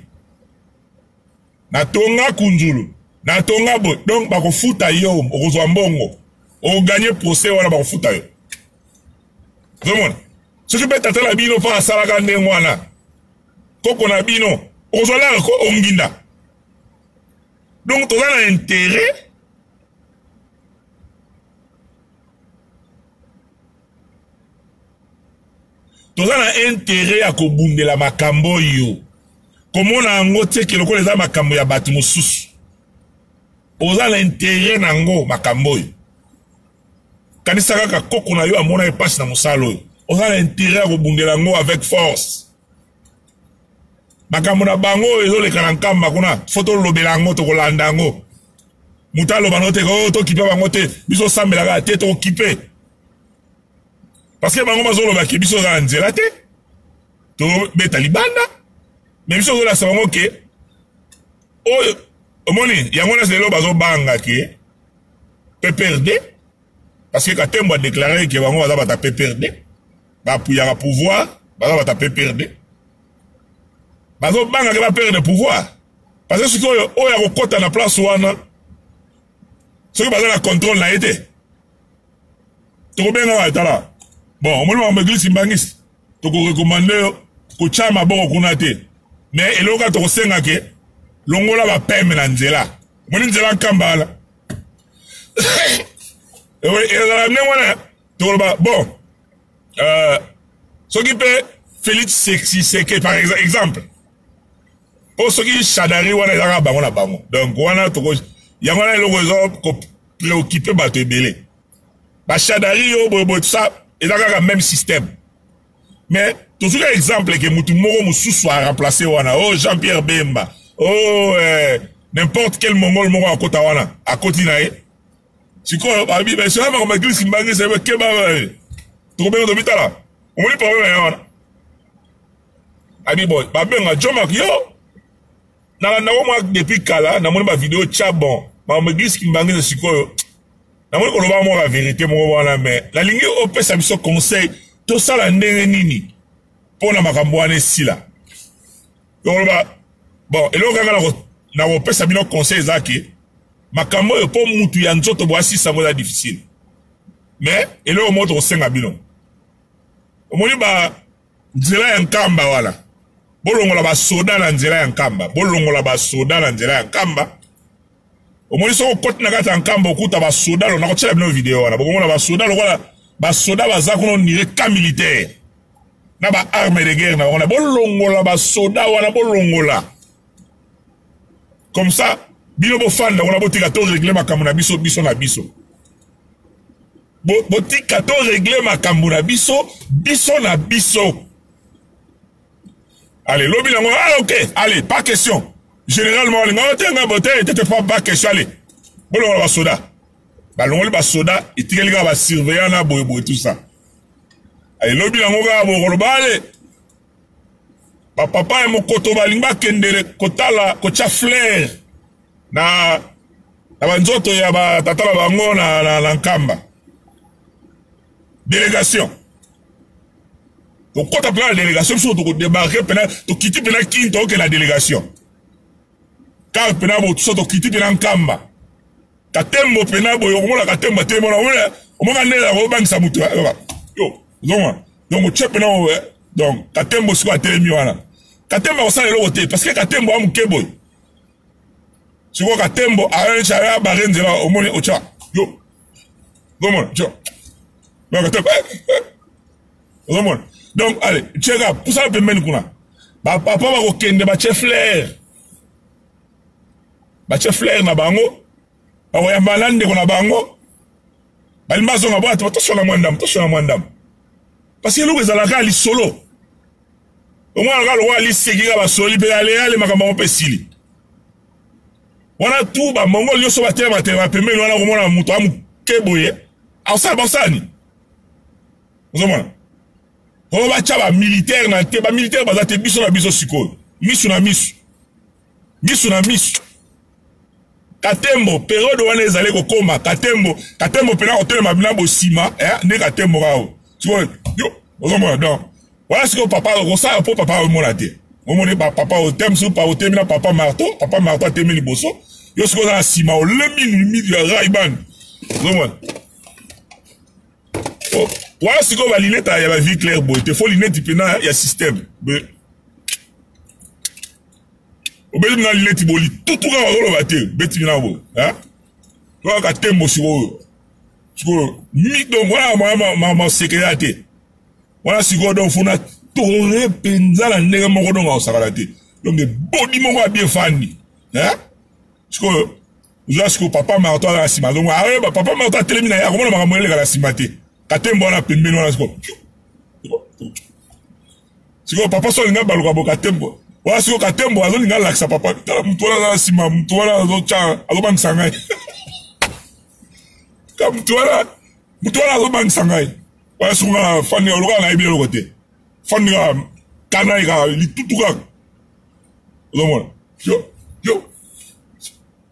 natonga kunzulu, natonga boye, donc bakofuta yo, okozwa mbongo, oganye procès wana, bakofuta yo. Ozomona, soki mpe tata na bino mpo asalaka ndenge wana, koko na bino, okozwa laka ko onginda. Donc toza na intérêt toza na intérêt ya kobundela makambo oyo, komona yango teke lokola eza makambo ya bato mosusu. Oza na intérêt nango makambo oyo. Kanisa kaka koko na yo amona epasi na mosala oyo, oza na intérêt ya kobundela yango avec force. Makambo na bango oyo ezoleka na nkamba kuna, fo tolobela yango, tokolanda yango. Moto aloba no te, oh, tokipe bango te, biso osambelaka te, tokokipe, parce que bango bazoloba ke biso oza na nzela te, tobeta libanda, mais biso ozolakisa bango ke oyo omoni yango na lelo bazobanga ke PPRD, parce que Katembo a déclaré ke bango baza bata PPRD, bapuyaka pouvoir, baza bata PPRD, bazobanga ke baperdre pouvoir, parce que soki oyo oyo akokɔta na place wana, soki baza na contrôle na ye te, tokobenga tala bon, omoni makambo église kimbangisi, tokorekomande yo kotya maboko kuna te, mais eloko kaka tokosenga ke longola bapeme na nzela. Omoni nzela nkamba wana ezala ndenge wana, tokoloba bon, soki mpe Félix Tshisekedi par exemple, mpo soki Shadari wana ezalaka bango na bango, donc wana toko yango wana eloko eza kopréoccupe bato ebele, bashadari oyo boyeboye, tout ça eza kaka même système. Mais tozwika exemple ke mutu moko mosusu aremplace wana, oh Jean-Pierre Bemba, oh n'importe quel mongol moko akota wana, akoti na ye sikoyo babi basoya makambo église kimbangisa, keba, tokobenga tobitala. Omoni problème ya wana. Abi boy, babenga Jomak yo. Nalanda ngo mwa depuis kala, namoni ba video tcha bon. Makambo église Kimbanguiste sikoyo. Namoni koloba mwa ba vérité moko wana mais nalingi opesa biso conseil tosala ndenge nini mpo na makambo wana esila. Tokoloba bon, eloko kaka nakopesa bino conseil eza ke makambo oyo mpo mutu ya nzoto bo asisa yango eza difficile. Mais eloko moko tokosenga bino. Omoni ba nzela ya Nkamba wana, bolongola basoda na nzela ya Nkamba, bolongola basoda na nzela ya Nkamba. Omoni soki okoti na kati ya Nkamba okuta basoda, lo nakotiela bino video wana, bokomona basoda lokola basoda baza kuna onire camp militaire na ba arme de guerre na bango, na bolongola basoda wana, bolongola comme ça bino bofanda kuna, botika to régler makambo na biso, biso na biso. Botika to régler makambo na biso, biso na biso. Allez, lobi nango, ah ok, allez, pas question. Généralement, olinga te nga bote, te te pas question, allez. Bolongola basoda. Balongoli basoda, etikeli kaka ba surveillant na boye boye tout ça. Allez, lobi nango kaka bokoloba, allez. Ba papa ya mokoto balingi bakendele kotala kotya fleur na na banzoto ya batata na bango na, na, na Nkamba. Délégation. Tokota mpena na délégation, biso tokodebarke mpena, tokiti mpena Kin, tokokende na délégation. Kar mpena bo tusa tokiti mpena Nkamba. Katembo mpena boye, okomona Katembo atelemi wana, omona omona ndenge akobangisa moto. Yo, ozomona. Donc otie mpena oyo, donc Katembo sikoyo atelemi wana. Katembo akosala eloko te parce que Katembo a moke boye. Sikoyo Katembo aye abare nzela, omoni otya yo. Ozomona, tya. Donc Katembo, ozomona. Donc allez, tieka, pusana pembeni kuna. Ba papa bakokende batie fleur. Batie fleur na bango, bakoyamba na ndeko na bango. Balingi bazonga bo ata tosona mwa ndambo, tosona mwa ndambo. Parce que eloko ezalaka ya lisolo. Omwana kaka lokola liseki kaka basoli mpe ale ale makambo yango mpe esili. Wana tu ba mongol nyonso batelema telema pembeni wana komona moto ya moke boye akosala bakosala nini? Ozomona? Oyo batya ba militaire na te, ba militaire baza te, biso na biso sikoyo. Misu na misu. Misu na misu. Katembo, periode wana ezali kokoma, Katembo, Katembo pena kotelema na bosima, eh, nde Katembo kaka. Sikoyo, yo, ozomona donc. Wana sikoyo papa okosala po papa omona te. Omoni ba papa otemi soki pa otemi na papa Marto, papa Marto atemi liboso. Yo sikoyo oza na nsima olemi limite ya Ray-Ban. Ozomona? Oh, wana sikoyo ba lunette ya ba vie claire boye te, faut lunette pena ya système. Obeti na lunette boli tutu kaka ozoloba te, beti na boye, hein? Toka Katembo sikoyo. Sikoyo mi donc wana ma ma sekela te. Wana sikoyo donc faut na tore mpenza na ndenge moko donc akosakana te. Donc bodi moko ya bien fandi, hein? Sikoyo oza sikoyo papa Marto aza na nsima, donc ayeba papa Marto atelemi na ye akomona makambo eleka na nsima te. Katembo wana pembeni wana sikoyo. Sikoyo papa so alinga baluka bo Katembo. Wana sikoyo Katembo azolinga alakisa papa, tala moto wana aza na nsima, moto wana azotya azobangisa ngai. Ka moto wana, moto wana azobangisa ngai. Wana sikoyo nga na fandi lokola nayebi eloko te. Fandi kaka kana ye kaka litutu kaka. Ozomona? Yo, yo.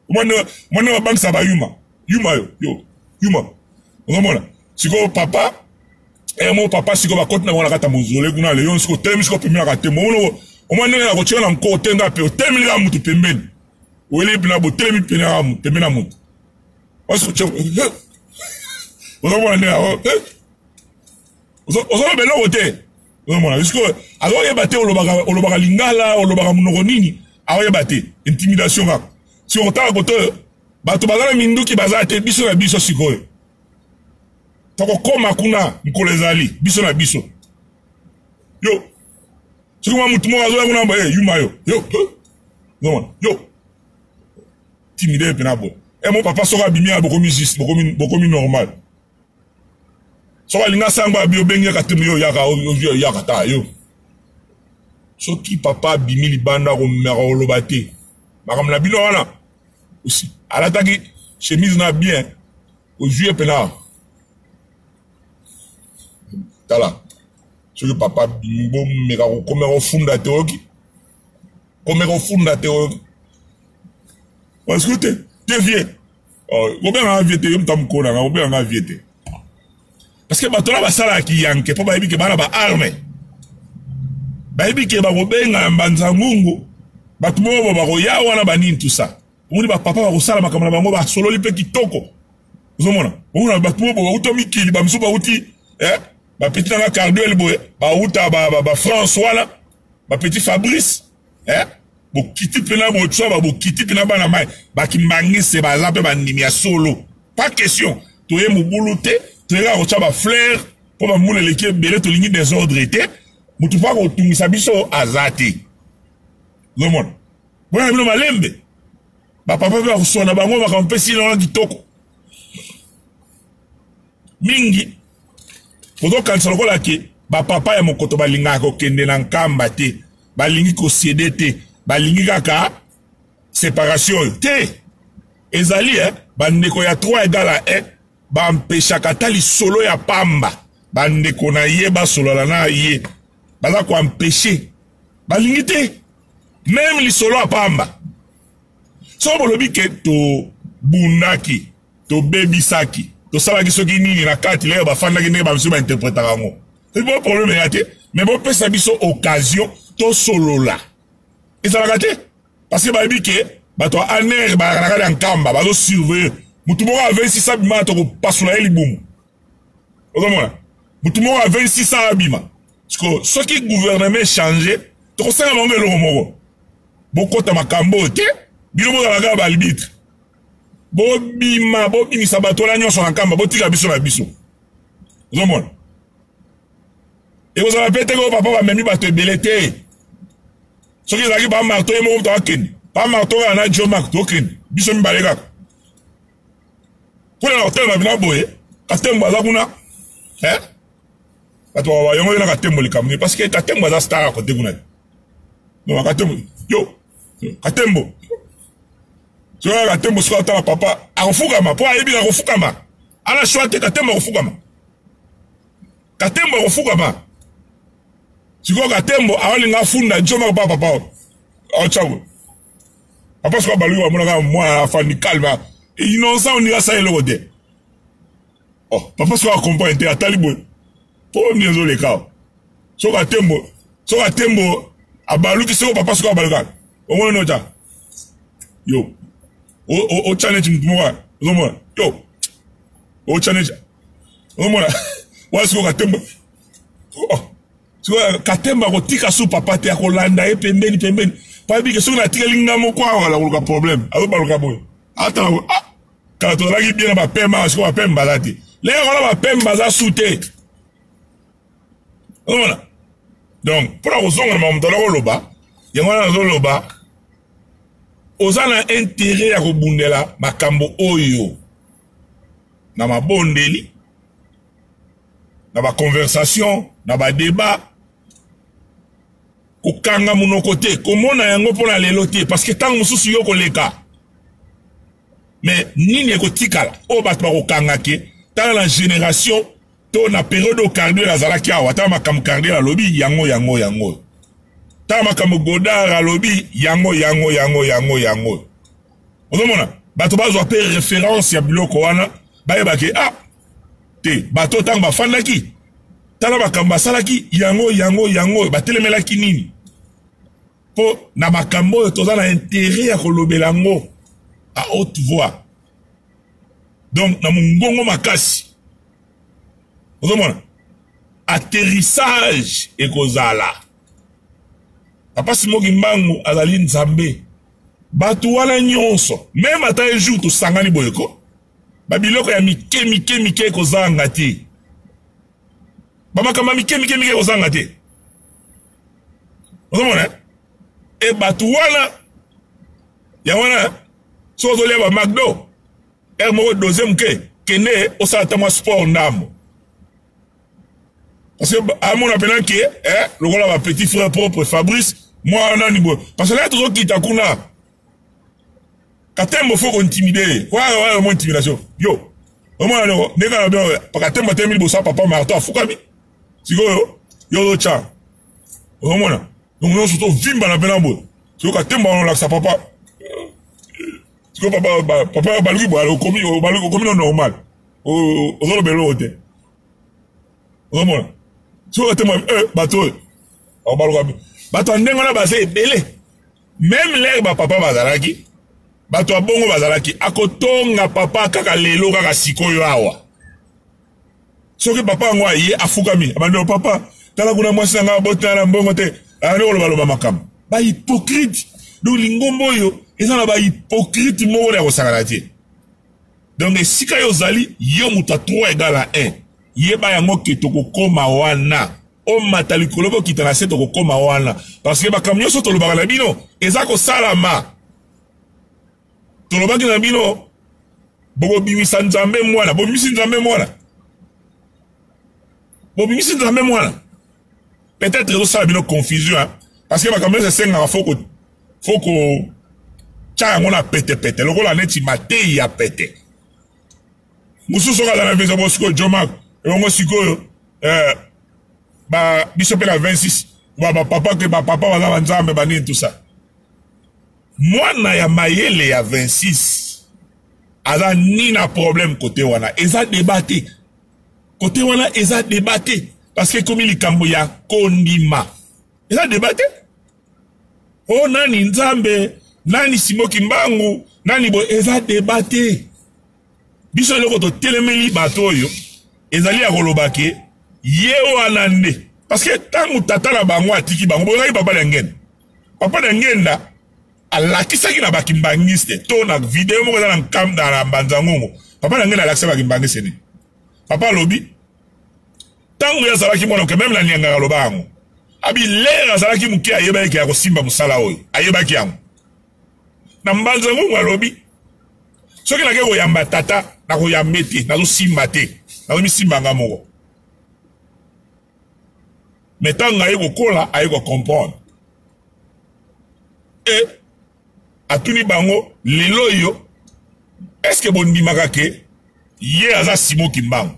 Omoni omoni babangisa ba yuma. Yuma yo, yo, yuma. Ozomona? Sikoyo papa, eh mo papa sikoyo bakoti na bango na kati ya mozole kuna le yo sikoyo telemi sikoyo pembeni ya Katembo. Omoni omoni ndenge nakotyela na nko te nga pe otelemi kaka motu pembeni. Oyeli pena botelemi pene kaka pembeni ya motu. Ozomona ndenge yango ozoloba eloko te. Ozomona sikoyo azoyeba te olobaka olobaka lingala olobaka monoko nini aoyeba te intimidation kaka. Sikoyo kotala kote oyo bato baza na minduki baza te biso na biso sikoyo tokokoma kuna mokolo ezali biso na biso yo soki mwa motu moko azoya kuna boye yuma yo yo ozomona yo timide mpena boye e mo papa soki abimi ya bokomi juste bokomi, bokomi normal soki alingi asango abi obengi ye Katembo yo yaka yaka ta yo soki papa abimi libanda akomeka koloba te makambo na bino wana osi alataki chemise na bien ozwi ye mpena tala. Soki papa bomeka kokomeka kofunda te, oyoki? Komeka kofunda te, oyoki? Parce que te te vie, oh, kobengaka vie te, yo moto mokolo nanga, kobengaka vie te, parce que bato wana basalaka kiyanke mpo bayebi ke bana ba arme, bayebi ke bakobenga ya mbanza ngungu, bato moko bo bakoya wana banini, tout ça. Omoni bapapa bakosala makambo na bango, basololi mpe kitoko. Ozomona, omona bato moko bauta mikili, bamisu bauti, eh? Bapeti nanga Carduel boye, bauta ba France wana, bapeti Fabrice, eh? Bokiti mpena botswa, bokiti mpena bana mai bakimbangise, baza mpe bandimi ya solo. Pas question toye mobulu te, toyekaka kotya bafleur mpo bambula eleki ebele, tolingi desordre te. Motu mpo akotungisa biso aza te. Ozomona, boya bino malembe, bapapa mpe bakoswana bango makambo mpe sila wana kitoko mingi. Ozokanisa lokola ke bapapa ya mokoto balingaka kokende na Nkamba te, balingi kosede te, balingi kaka séparation oyo te. Ezali, eh, bandeko ya 3 égale à 1 bampeshaka ata lisolo ya pamba, bandeko na ye basolola na ye, baza koempêcher, balingi te même lisolo ya pamba. Soki bolobi ke tobundaki, tobebisaki, tosalaki soki nini na kati lelo, bafandaki ndenge bamisu bainterprétaka yango, bo problème eya te, mais bopesa biso occasion tosolola. Ezalaka te, parce que bayebi ke bato ya ANR bayaka na kati ya Nkamba, bazosurveille. Motu moko a 26 abima, tokopasola ye libumu. Ozomona, motu moko a 26 abima. Soki gouvernement change, tokosala bango eloko moko: bokota makambo oyo te, bino bozala kaka baarbitre. Bobima, bobimisa bato wana nyonso na Nkamba, botika biso na biso. Ozomona, ekozala mpe teke oyo papa bamemi bato ebele te. Soki ezalaki ba Marto ye moko moto akende, ba Marto kaka na Jo Mark, tokende biso mibale kaka kuna na kotelema bina boye. Katembo aza kuna, eh? Bato bayongo ye na Katembo likambo nini? Parce que Katembo aza star akote kuna te. Non, Katembo, yo Katembo, soki Katembo soki atala papa, akofukama mpo ayebi akofukama, ala shwa te. Katembo akofukama, Katembo akofukama. Sikoyo Katembo aolinga afunda Joma pa papa otyango. Papa sikoyo baluki, bamonaka mwana afandi calme, innocent, oninga asala eloko te. Oh, papa sikoyo acomprendre te, atali boye mpo nini ezoleka. Soki Atembo, soki Atembo abaluki, sikoyo papa sikoyo abaluka, omona nota yo otya neti motu moko, ozomona yo otya neti, ozomona wana. Sikoyo Katembo, oh, sikoyo Katembo akotika su papa te, akolanda ye pembeni pembeni, po ayebi ke soki natikali nga moko awa, nakoluka problème. Azobaluka boye, atala, ah, kala tozalaki bien na bapemba, sikoyo bapemba baza te. Lelo wana bapemba baza su te. Ozomona, donc mpona kozonga na makambo tala koloba, yango wana nazoloba, oza na intérêt ya kobundela makambo oyo na mabondeli, na baconversation, na badébat. Kokanga monoko te, komona yango mpona lelo te, parce que ntango mosusu yo koleka, mais nini ekotikala oyo bato bakokanga ke tala na génération to na période oyo Cardiel azalaki awa, tala makambo Cardiel alobi, yango yango yango, tala makambo Godard alobi, yango yango yango yango yango. Ozomona, bato bazwa mpe référence ya biloko wana, bayebake ah te, bato ntango bafandaki, tala makambo basalaki, yango yango yango, batelemelaki nini. Mpo na makambo oyo toza na intérêt ya kolobela yango à haute voix, donc na mongongo makasi. Ozomona, atterrissage ekozala. Papa Simoki Mbangu azali Nzambe. Bato wana nyonso, même ata un jour tosangani boye ko, babiloko ya mike mike mike ekozanga te, bamakambo ya mike mike mike ekozanga te. Ozomona, e bato wana ya wana, soki ozolia ba McDo heure moko, dose moke, kende osala ata mwa sport ndambo, parce que amona mpena ke, eh, lokola ba petit frère propre Fabrice mwana nani boye, parce que là tozokita kuna, Katembo faut kointimider wana wana mo intimidation. Yo omona ndeko ndenge na bien, Katembo atemi liboso ya papa Martin, afukami. Sikoyo Yo ozotya, ozomona donc nyonso tovimbana mpe na boye. Soki katemba wana olakisa papa, sikoyo papa, papa baluki boye, okomi okomi no normal, ozoloba eloko te. Ozomona soki katemba eh, bato oyo baluka bato ya ndenge wana baza ebele. Meme lere bapapa bazalaki bato ya bongo bazalaki, akotonga papa kaka lelo kaka sikoyo awa. Soki papa yango aye afukami, abandi papa tala kuna mwasi na ngai abotana na mbongo te, abandi kolobaloba makambo ba hypocrite. Donc lingomba oyo eza na ba hypocrite moko ya kosakana te. Donc esika yo ozali, yo moto ya 3 égale à 1, yeba yango ke tokokoma wana, omata likolo bokita na se, tokokoma wana, parce que makambo nyonso tolobaka na bino eza kosalama. Tolobaki na bino bokobimisa Nzambe mwana, bobimisi Nzambe mwana, bobimisi Nzambe mwana. Peut-être ezosala bino confusion, hein? Parce que makambo nyonso esengaka fo kotya yango na petepete lokola neti mateyi ya pete. Mosusu soki aza na visa bo sikoyo Jomak ebongo sikoyo eh, ba biso mpe na 26 ba bapapa ke bapapa baza banzambe banini tout ça. Mwana ya mayele ya 26 aza ni na problème kote wana, eza débat te. Kote wana eza débat te, parce que ekomi likambo ya kondima, eza débat te. O nani Nzambe, nani Simo Kimbangu, nani boye, eza débat te. Biso eloko totelemeli bato oyo ezali ya koloba ke ye wana nde, parce que ntango tata na bango atiki bango, boyokaki papa na ngenda, papa na ngenda alakisaki na bakimbangiste to na video moko eza na nkamba na Mbanza Ngongo. Papa na ngenda alakisa bakimbangiste nini? Papa alobi ntango ye azalaki mwana moke, meme na niangaka aloba yango, abi lere azalaki moke ayebaki ke ya kosimba mosala oyo, ayebaki yango. Na Mbanza Ngongo alobi soki nake koyamba tata, nakoyambe te, nazosimba te, nazomisimba nga moko. Me ntango aye kokola, aye kocomprendre e atuni bango lelo oyo, eske bondimaka ke ye aza Simo Kimbangu?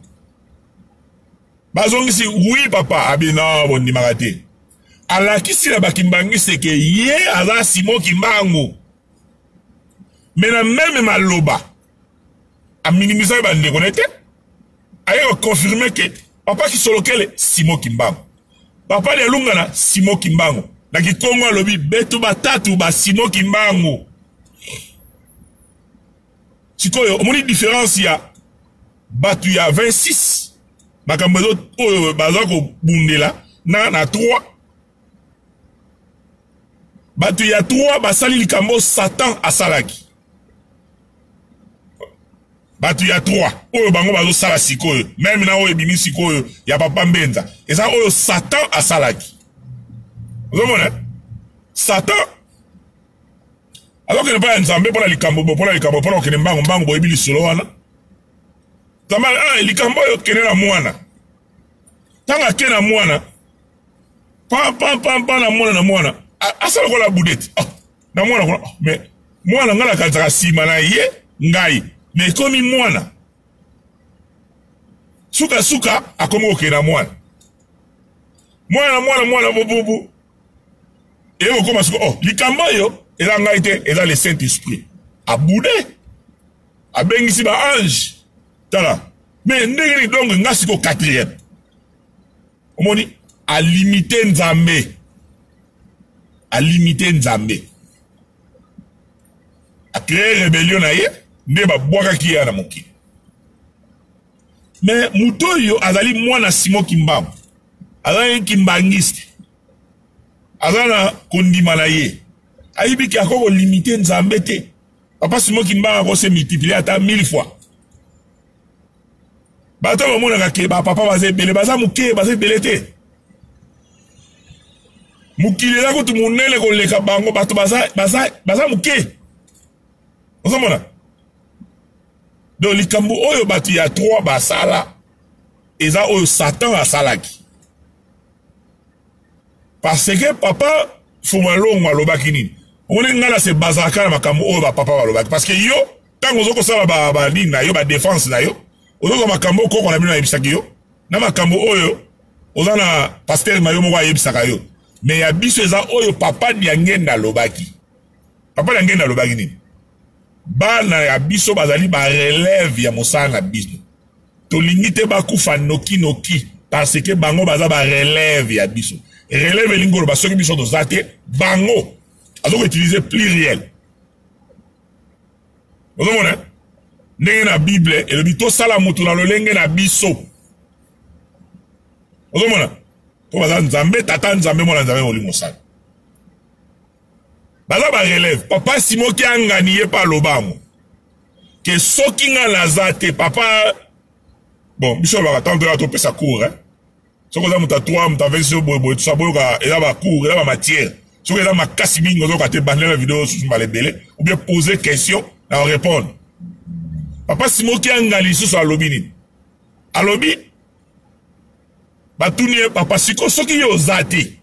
Bazongisi oui papa. Abi non, bondimaka te. Alakisi na bakimbangiste ke ye aza Simo Kimbangu, me na meme maloba aminimisaki bandeko na ye te. Aye koconfirme ke papa Kisolokele Simo Kimbangu, papa Lialungana Simo Kimbangu, na Kikongo alobi betu batatu ba Simo Kimbangu. Sikoyo omoni différence ya bato ya 26, makambo oyo baza kobundela na 3. Bato ya 3 basali likambo Satan asalaki. Bato ya 3 oyo bango bazosala sikoyo, meme na oyo ebimi sikoyo ya papa Mbenza, eza oyo Satan asalaki. Ozomona Satan azokende mpo ya Nzambe mpona likambo, mpona likambo, mpona kokende mbangu mbangu. Boyebi lisolo wana. Nzambe ah, likambo oyo kende na mwana. Ntango ake na mwana pam pam pam pam na mwana na mwana asala lokola budeti, oh, na mwana kuna, oh, mais mwana ngai nakanisaka nsima na ye ngai, mais ekomi mwana sukasuka akomi kokende na mwana mwana mwana mwana bububu eye kokoma siko, oh, likambo oyo eza ngai te, eza le Saint Esprit. Abude abengisi ba ange, tala mais ndenge nini donc nga siko quatrième. Omoni alimite Nzambe, alimite Nzambe, acree rébellion na ye nde babwakaki ye na mokili. Mais moto oyo azali mwana Simo Kimbangu, azali kimbangiste, aza na kondima na ye, ayebi ke akoki kolimite Nzambe te. Papa Simo Kimbangu akose multiplier ata 1000 fois. Bato bamonaka ke bapapa baza ebele, baza moke, baza ebele te. Mokili eza kutu monene koleka bango, bato baza, baza, baza moke. Ozomona? Donc likambo oyo bato ya 3 basala eza oyo Satan asalaki. Parce que papa Fumalongo alobaki nini? Omoni ngai na se bazalaka na makambo oyo bapapa balobaki. Parce que yo ntango ozo kosala ba nini na yo, ba défense na yo, ozozwa makambo oyo koko na bino ayebisaki yo, na makambo oyo Oza na pasteur na yo moko ayebisaka yo. Mais ya biso eza oyo papa Diangenda alobaki. Papa Diangenda alobaki nini? Bana ya biso bazali ba relève ya mosala na biso. Tolingi te bakufa noki noki parce que bango baza ba relève ya biso. Relève elingi koloba soki biso toza te, bango azo ko utiliser pluriel. Ozomona ndenge na Bible elobi tosala moto na lolenge na biso. Ozomona po baza Nzambe Tata, Nzambe Mwana, Nzambe Molimo Santu. Baza ba relève. Papa Simon Kiangani ye pa aloba yango ke soki nga naza te papa, bon biso olobaka ntango toyaka topesa cours hein? Soki oza moto ya 3 moto avesi yo boye boye tusa boyoka eza ba cours eza ba matière soki eza makasi mingi ozoyoka te bandela video susu mbala ebele ou bien poser question na répondre. Papa Simon Kiangani lisusu alobi nini? Alobi batuni ye papa siko soki yo oza te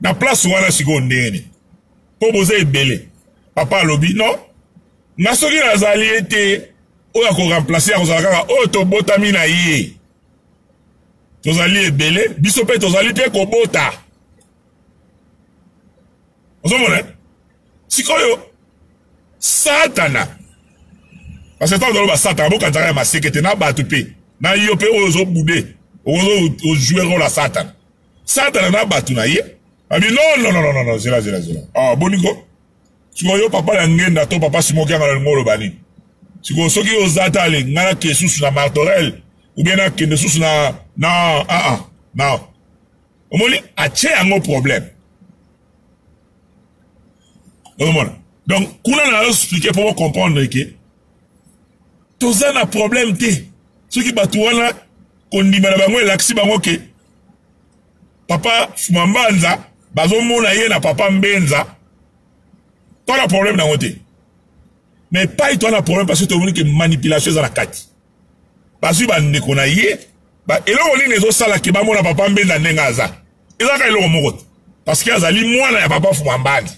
na place wana sikoyo ndenge nini mpo boza ebele? Papa alobi non, nga soki nazali ye te, oyo akoremplace akozala kaka oyo tobotami na ye. Tozali ebele, biso mpe tozali mpe kobota. Ozomona sikoyo Satana, parce que ntango toloba Satana bokanzaka ya maseke te na bato mpe na yo mpe oyo ozobude ozojoue role ya Satana. Satana na bato na ye abi non non non non non, zela zela zela, ah boniko sikoyo yo papa ya ngenda to papa Simon Kianga na lingo oloba nini sikoyo soki oza te ale ngai nake susu na Martorel ou bien nakende susu na na ah ah na omoni atie yango problème. Ozomona donc kuna na expliquer pour comprendre que toza na problème te soki bato wana kondima na bango elakisi bango ke papa Fumambanza bazomona ye na papa Mbenza, to na problème nango te. Mais epai to na problème parce que tomoni ke manipulation eza na kati. Bazwi bandeko na ye ba eloko nini ezosala ke bamona papa Mbenza ndenge aza, ezalaka eloko moko te parce que azali mwana ya papa Fumambanza.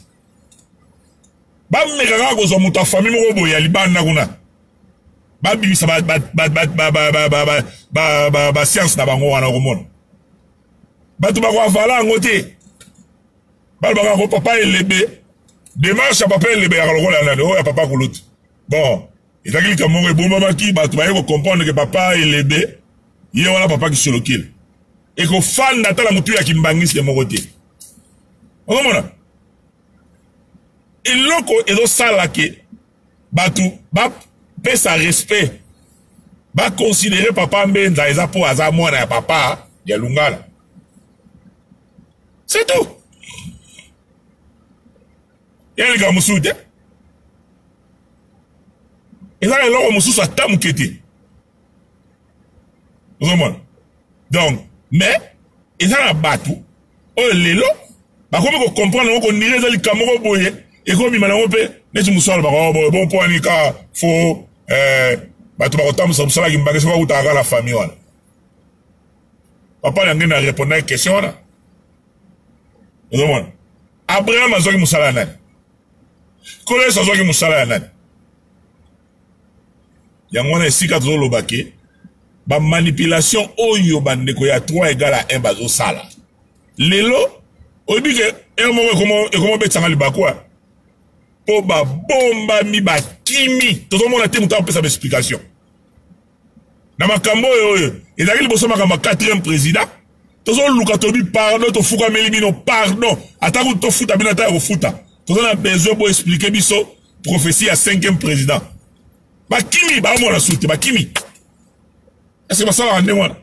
Bameka kaka kozwa moto ya famille moko boye ya libanda kuna, babimisa ba science na bango wana, okomona bato bakoavala yango te. Balobaka ko papa Elebe, démarche ya papa Elebe yaka lokola ya nani oyo ya papa Kulutu. Bon, ezalaki likambo moko ebombamaki, bato baye kocomprendre ke papa Elebe ye wana papa Kisolokele ekofanda ata na motu ya kimbangiste moko te. Okomona eloko ezosala ke bato bapesa respect, baconsidere papa Mbenza eza mpo aza mwana ya papa ya Lungala, c'est tout. Ya likambo mosusu te, eza eloko mosusu ata moke te. Ozomona donc, mais eza na bato oyo lelo bakomi kocomprendre yango, kondire eza likambo moko boye ekobima nango mpe neti mosu alobaka oh, boye bon mpo wani kaka fo bato bakotambusa mosala kimbake soki bakutaka kaka na famille wana. Papa na ngai na répondaki question wana. Ozomona Abraham azwaki mosala ya nani? Nkolo Yesu azwaki mosala ya nani? Yango wana esika tozoloba ke bamanipulation oyo bandeko ya 3 égale à 1 bazosala lelo, oyebi ke heure moko ekoma obetisanga libaku mpo babombami bakimi, tozomona te moto apesa baexplication na makambo oyo oyo ezalaki liboso makambo ya 4e président. Tozoluka, tobi pardon, tofukameli bino pardon, ata kutu tofuta bino ata ya kofuta, toza na besoin bo expliquer biso prophétie ya 5e président. Bakimi, baomona su te, bakimi. Est-ce basalaka ndenge wana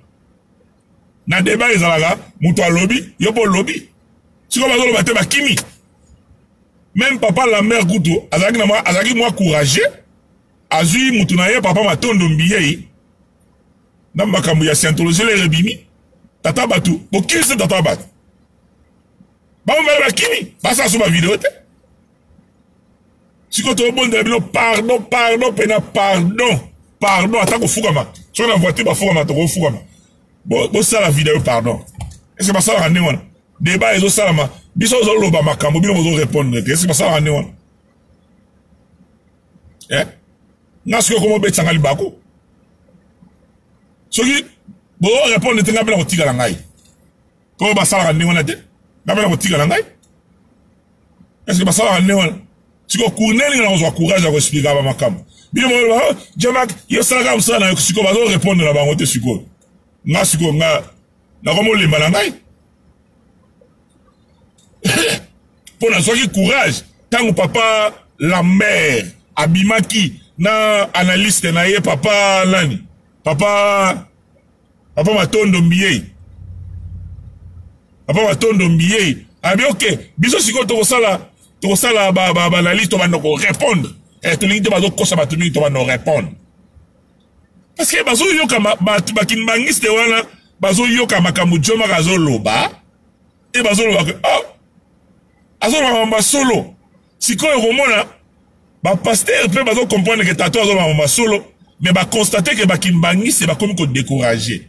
na débat? Ezalaka moto alobi, yo mpo olobi, sikoyo bazoloba te, bakimi. Même papa Lambert kutu azalaki na mwa, azalaki mwa courageux, azwi mutu na ye papa Matondo Mbiyei na makambo ya scientologie lere ebimi tata bato bokimisi tata bato bango bale bakimi, basala so bavideo te. Sikoyo tobondela bino pardon, pardon pena pardon, pardon, ata kofukama soki na voiture bafukama, tokofukama, bosala video pardon. Est-ce basalaka ndenge wana? Débat ezosalama, biso ozoloba makambo, bino bozorépondre te. Est-ce basalaka ndenge wana? Eh? Nga soki okoma obetisanga libaku, soki borépondre te, nga mpe na kotikala ngai. Po basalaka ndenge wana te. Nga mpe nakotika na ngai. Est-ce que basalaka ndenge wana? Sikoyo cournel nga nakozwa courage ya koexplika ba makambo. Bino moko oh, Jamak, yo salaka mosala na yo sikoyo bazo répondre na bango te sikoyo. Nga sikoyo nga nakomolemba na ngai. Mpo nazwaki courage ntango papa Lambert abimaki na analyste na ye papa nani? Papa Papa Matondo Mbiye. Papa Matondo Mbiye. Abi ok, biso sikoyo tokosala tokosala ba ba ba analyse to banda ko répondre. Eh tolingi te bazokosa bato mingi to banda ko répondre. Parce que bazoyoka bato ba kimbangiste wana bazoyoka makambo Djomaka azoloba e bazoloba ke oh azoloba makambo ya solo. Sikoyo okomona ba pasteur pe bazo comprendre que tato azoloba makambo ya solo mais ba constate que ba kimbangiste bakomi ko décourager.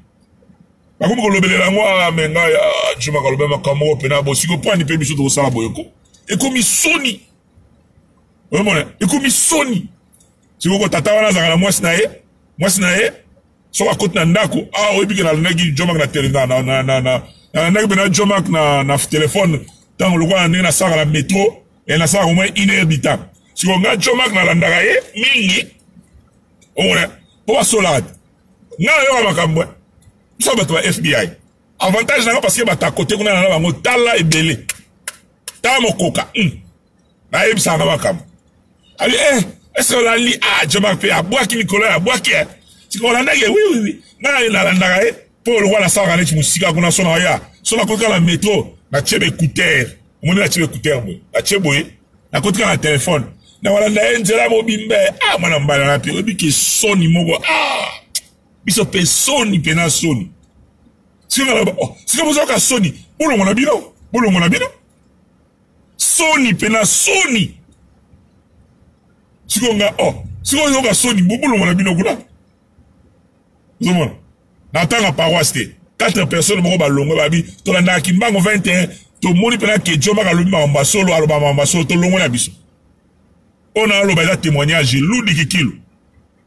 Bakomi kolobelela yango ah mais ngai ah Djomaka aloba makambo oyo pena bo sikoyo pwani pe biso tokosala boye ko. Ekomi soni. Omona ekomi soni. Sikoyo tata wana azalaka na mwasi na ye, mwasi na ye soki akoti na ndako ah oyebi ke nalandaki Djomak na tele na na na na na nalandaki pena Djomak na na telefone ntango lokola ndenge nasalaka na metro e nasalaka au moins une heure du temps sikoyo nga Djomak nalandaka ye mingi omona mpo basolaka te nga nayoka makambo biso bato ba FBI avantage nanga parce que bato akote kuna na bango tala ebele tala mokoka hmm. Nayebisaka nga makambo abi eh est-ce que olandi ah Djomak mpe abwaki mikolo ya abwaki eh sika olandaki oui oui oui nga na nalandaka ye mpo lokola nasalaka neti mosika kuna so naya so nakoti kaka na metro natie ba écouteur omoni natie ba écouteur boye natie boye nakoti kaka na telefone nakolanda ye nzela mobimba ah mwana mbala na mpe oyebi ke soni moko ah biso mpe soni mpena soni sika naloba oh sika bozoyoka soni bolongo na bino bolongo na bino soni pena soni sikoyo nga oh sikoyo oyoka soni bobolongo na bino kuna ozomona natanga paroisse te quatre personnes moko balongwe babi tolandaka kimbango 21 tomoni mpena ke jomaka alobi makambo ya solo aloba makambo ya solo tolongwe na biso oyo naaloba eza témoignage ludi kikilu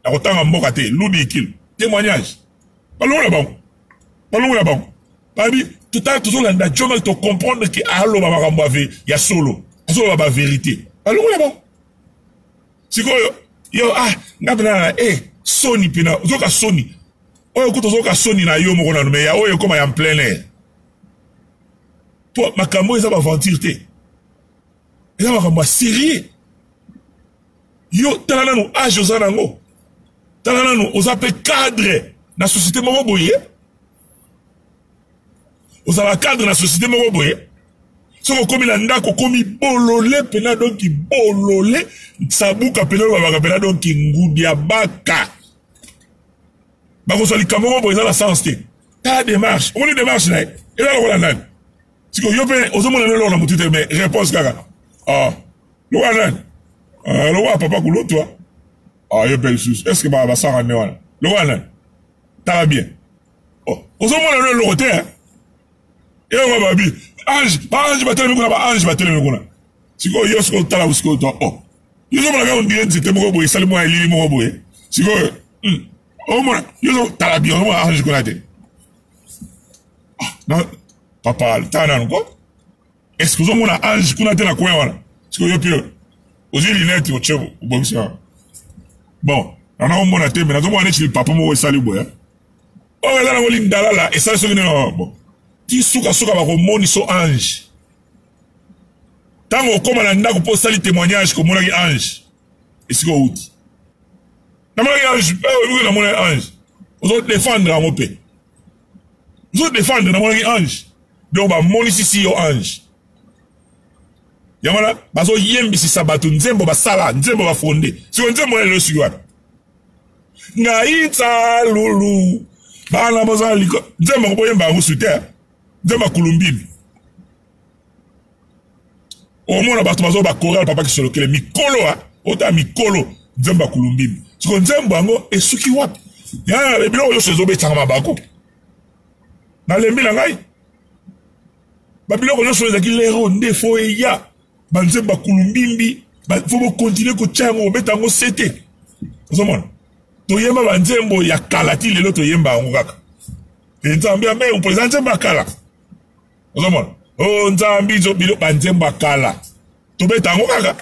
nakotanga mboka te ludi kikilu témoignage balongwe na bango balongwe na bango babi totala tozolanda jomaki tocomprendre ke aloba makambo ya solo azoloba baverité balongwe na bango sikoyo yo ah nga mpena na e eh, soni mpena ozoka soni oyo kutu ozoka soni na yo moko nanu me ya oyo ekoma ya plein air mpo makambo oyo eza baventure te eza makambo ya sérieux yo tala nanu age oza nango tala nanu oza mpe cadre na société moko boye ozala cadre na société moko boye soki okomi na ndako okomi bolole mpena donki bolole sabuka mpena olobaka mpena donki ngudia baka bakozwa likambo moko boye eza na sens te tala démarche omoni démarche na ye eza lokola nani sikoyo yo mpe ozomona nde eloko na motu te mais réponse kaka ah lokola nani ah, lokola papa kulutwa ah yo mpe lisusu est ce que basalaka nde wana lokola nani tala bien oh, ozomona nde eloko te eloko babi ange baange batelemi kuna baange batelemi kuna sikoyo yo sikoyo tala sikoyo to oh yo ozomona kaka ondire nzete moko boye esali mwa elili moko boye sikoyo hmm, omona yo tala bien ozomona ange kuna te ah, papa tala nanu ko est ce que ozomona ange kuna te na coin wana sikoyo yo mpe ozwi lunette otie obongisi wana bon nana omona te me nazomona neti lipapa moko esali boye oyo eza nango lindalala esali soki nini bon ti sukasuka bakomoniso ange ntango okóma na ndako mpo osali témoignage komonaki ange esika outi namonaki ange eh, namonaki ange ozodefendre yango mpe ozo defendre namonaki ange donc bamonisisi yo ange yango wana bazoyembisisa bato nzembo basala nzembo bafonde siko nzembo wana lelo siki wana ngai nsalulu bana bozala liko nzembo yango boyemba yango su te nzembo ya kulumbimbi omona bato bazo ba chorale papa kisolokele mikolo a ota mikolo nzembo ya kulumbimbi siko nzembo yango esuki wapi ya biloko nyonso ezobetaka mabaku nalembi na ngai babiloko nyonso ezalaki lero nde fo eya banzembo ya kulumbimbi fo bokontinue kotya yango kobeta yango sete ozomona toyemba banzembo ya kala ti lelo toyemba yango kaka nzambe ya mbewu mpo eza nzembo ya kala. Ozomona o oh, nzambi zo bilo banzembo ya kala tobeta yango kaka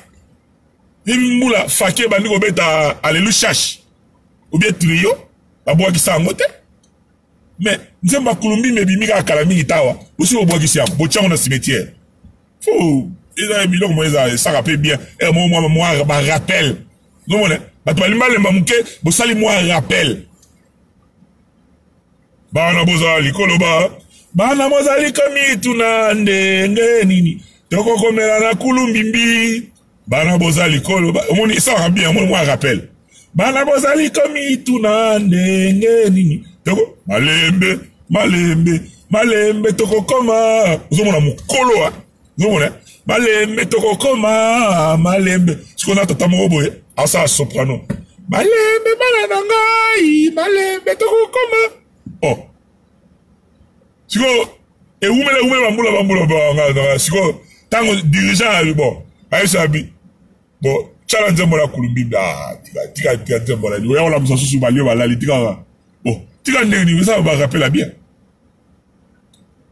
mbula faki ebandi kobeta alelu shash ou bien trio babwakisa yango te. Mais nzembo ya Kulumbimbi ebimi kaka kala mingi tawa osi bobwakisi yango, botya yango na cimetière. Fo eza biloko moko eza esaka mpe bien eh, mwa mwa mwa ba rappel ozomona bato balingi balemba moke, bosali mwa rappel. Bana bozali koloba, bana bozali komituna ndenge nini tokokomela na Kulumbimbi. Bana bozali koloba, omoni esalaka bien, omoni mwa rappel. Bana bozali komituna ndenge nini toko malembe malembe malembe tokokoma. Ozomona mokolo a ozomona malembe tokokoma malembe. Sikoyo na tata moko boye asala soprano, malembe bana na ngai malembe tokokoma. Oh sikoyo ewumela ewumela bambula bambula. Sikoyo ntango dirigeant abi bon ayebisa abi bon tshala nzembo na Kulumbimbi. Ah, tika tika tika nzembo na oya kolamusa susu balio balali tika bon tika ndenge nini eza ba bien.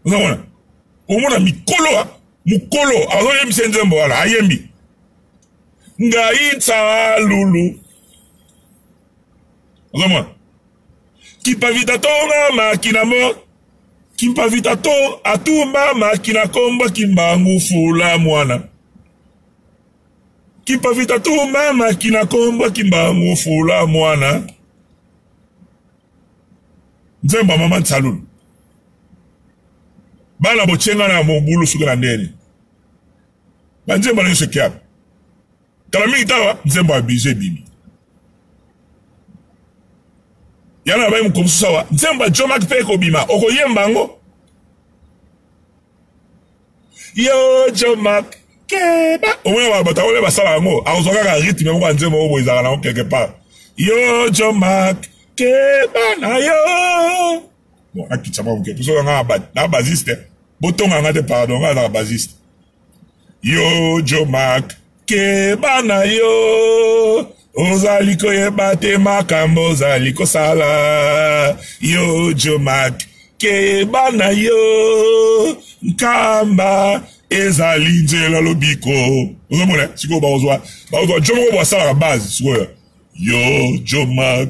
Ozomona omona mikolo mokolo azoyembisa nzembo wana ayembi ngai nsalulu. Ozomona kimpavita tonga makina mo kimpavita to atumba makina kombo kimbangu fula mwana kimpavita tumba makina kombo kimbangu fula mwana. Nzembo ya mama Nsalulu bana botyenga na mobulu soki na ndeni banzembo na nyonso ekiabe kala mingi tawa nzembo ya bizu ebimi yana na bai mokolo mosusu awa nzembo ya Jomak mpe ekobima okoyemba yango yo Jomak keba omona bato yango nde basala yango akozwa kaka rythme moko ya nzembo oyo boye ezalaka nango quelque part yo Jomak keba na yo. Bon nakitisa mwa moke mposo nga na basiste botonga nga te pardon nga azaka basiste. Yo Jomak keba na yo ozali koyeba te makambo ozali kosala. Yo Jomak keba na yo nkamba ezali nzela lobiko. Ozomona sikoyo bakozwa bakozwa jo moko bo asalaka base sikoyo yo Jomak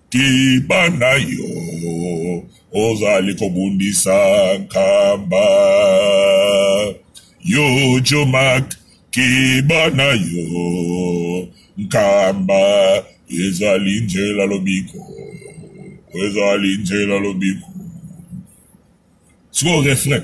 keba na yo ozali kobundisa nkamba. Yo Jomak keba na yo nkamba ezali nzela lobiko ezali nzela lobiko. Sikoyo refrain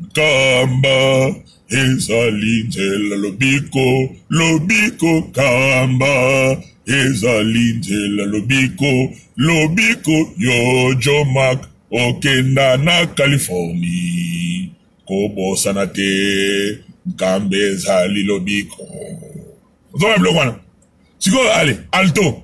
nkamba ezali nzela lobiko lobiko nkamba ezali nzela lobiko lobiko. Yo Jomak okenda na Californie kobosana te nkamba ezali lobiko. Ozomona biloko wana sikoyo ale alto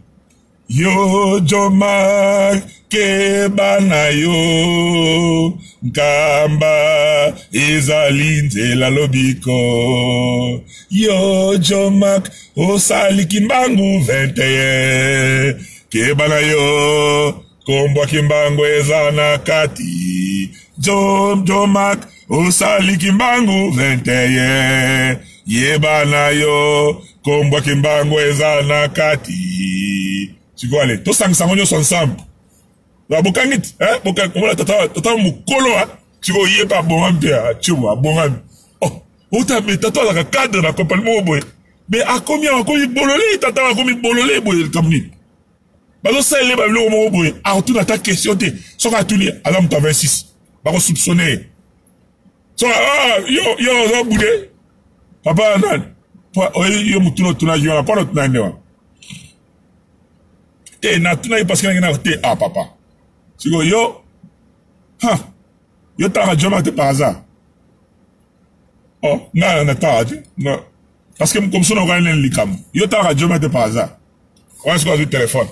yo Jomak keba na yo nkamba ezali nzela lobiko. Yo Jomak osali kimbangu 21 keba na yo kombwa kimbangu eza na kati. Jomak osali kimbangu 21 yeba na yo kombwa kimbangu eza na kati. Sikoyo ale tosangisa yango nyonso ensemble bokangi ti omona tata mokolo sikoyo ye mpe abongami mpe atiobo abongami. Oh ota me tata azalaka cadre na compagnie moko boye me akomi awa akomi bolole tata akomi bolole boye likambo nini bazosalela babiloko moko boye akotuna ata question te. Soki atuni aza moto ya 26 bakosoupçonne ye soki yo yo oza bude papa nani yo motuna otunaki wana mpona otunaki nde wana te natunaki parce que nangi na te ah papa sikoyo yo ha yo talaka Jomak te par hasard. Oh nga natalaka te parce que comme so nakokani nini likambo yo talaka Jomak te par hasard. Wana sikoyo azwi telefone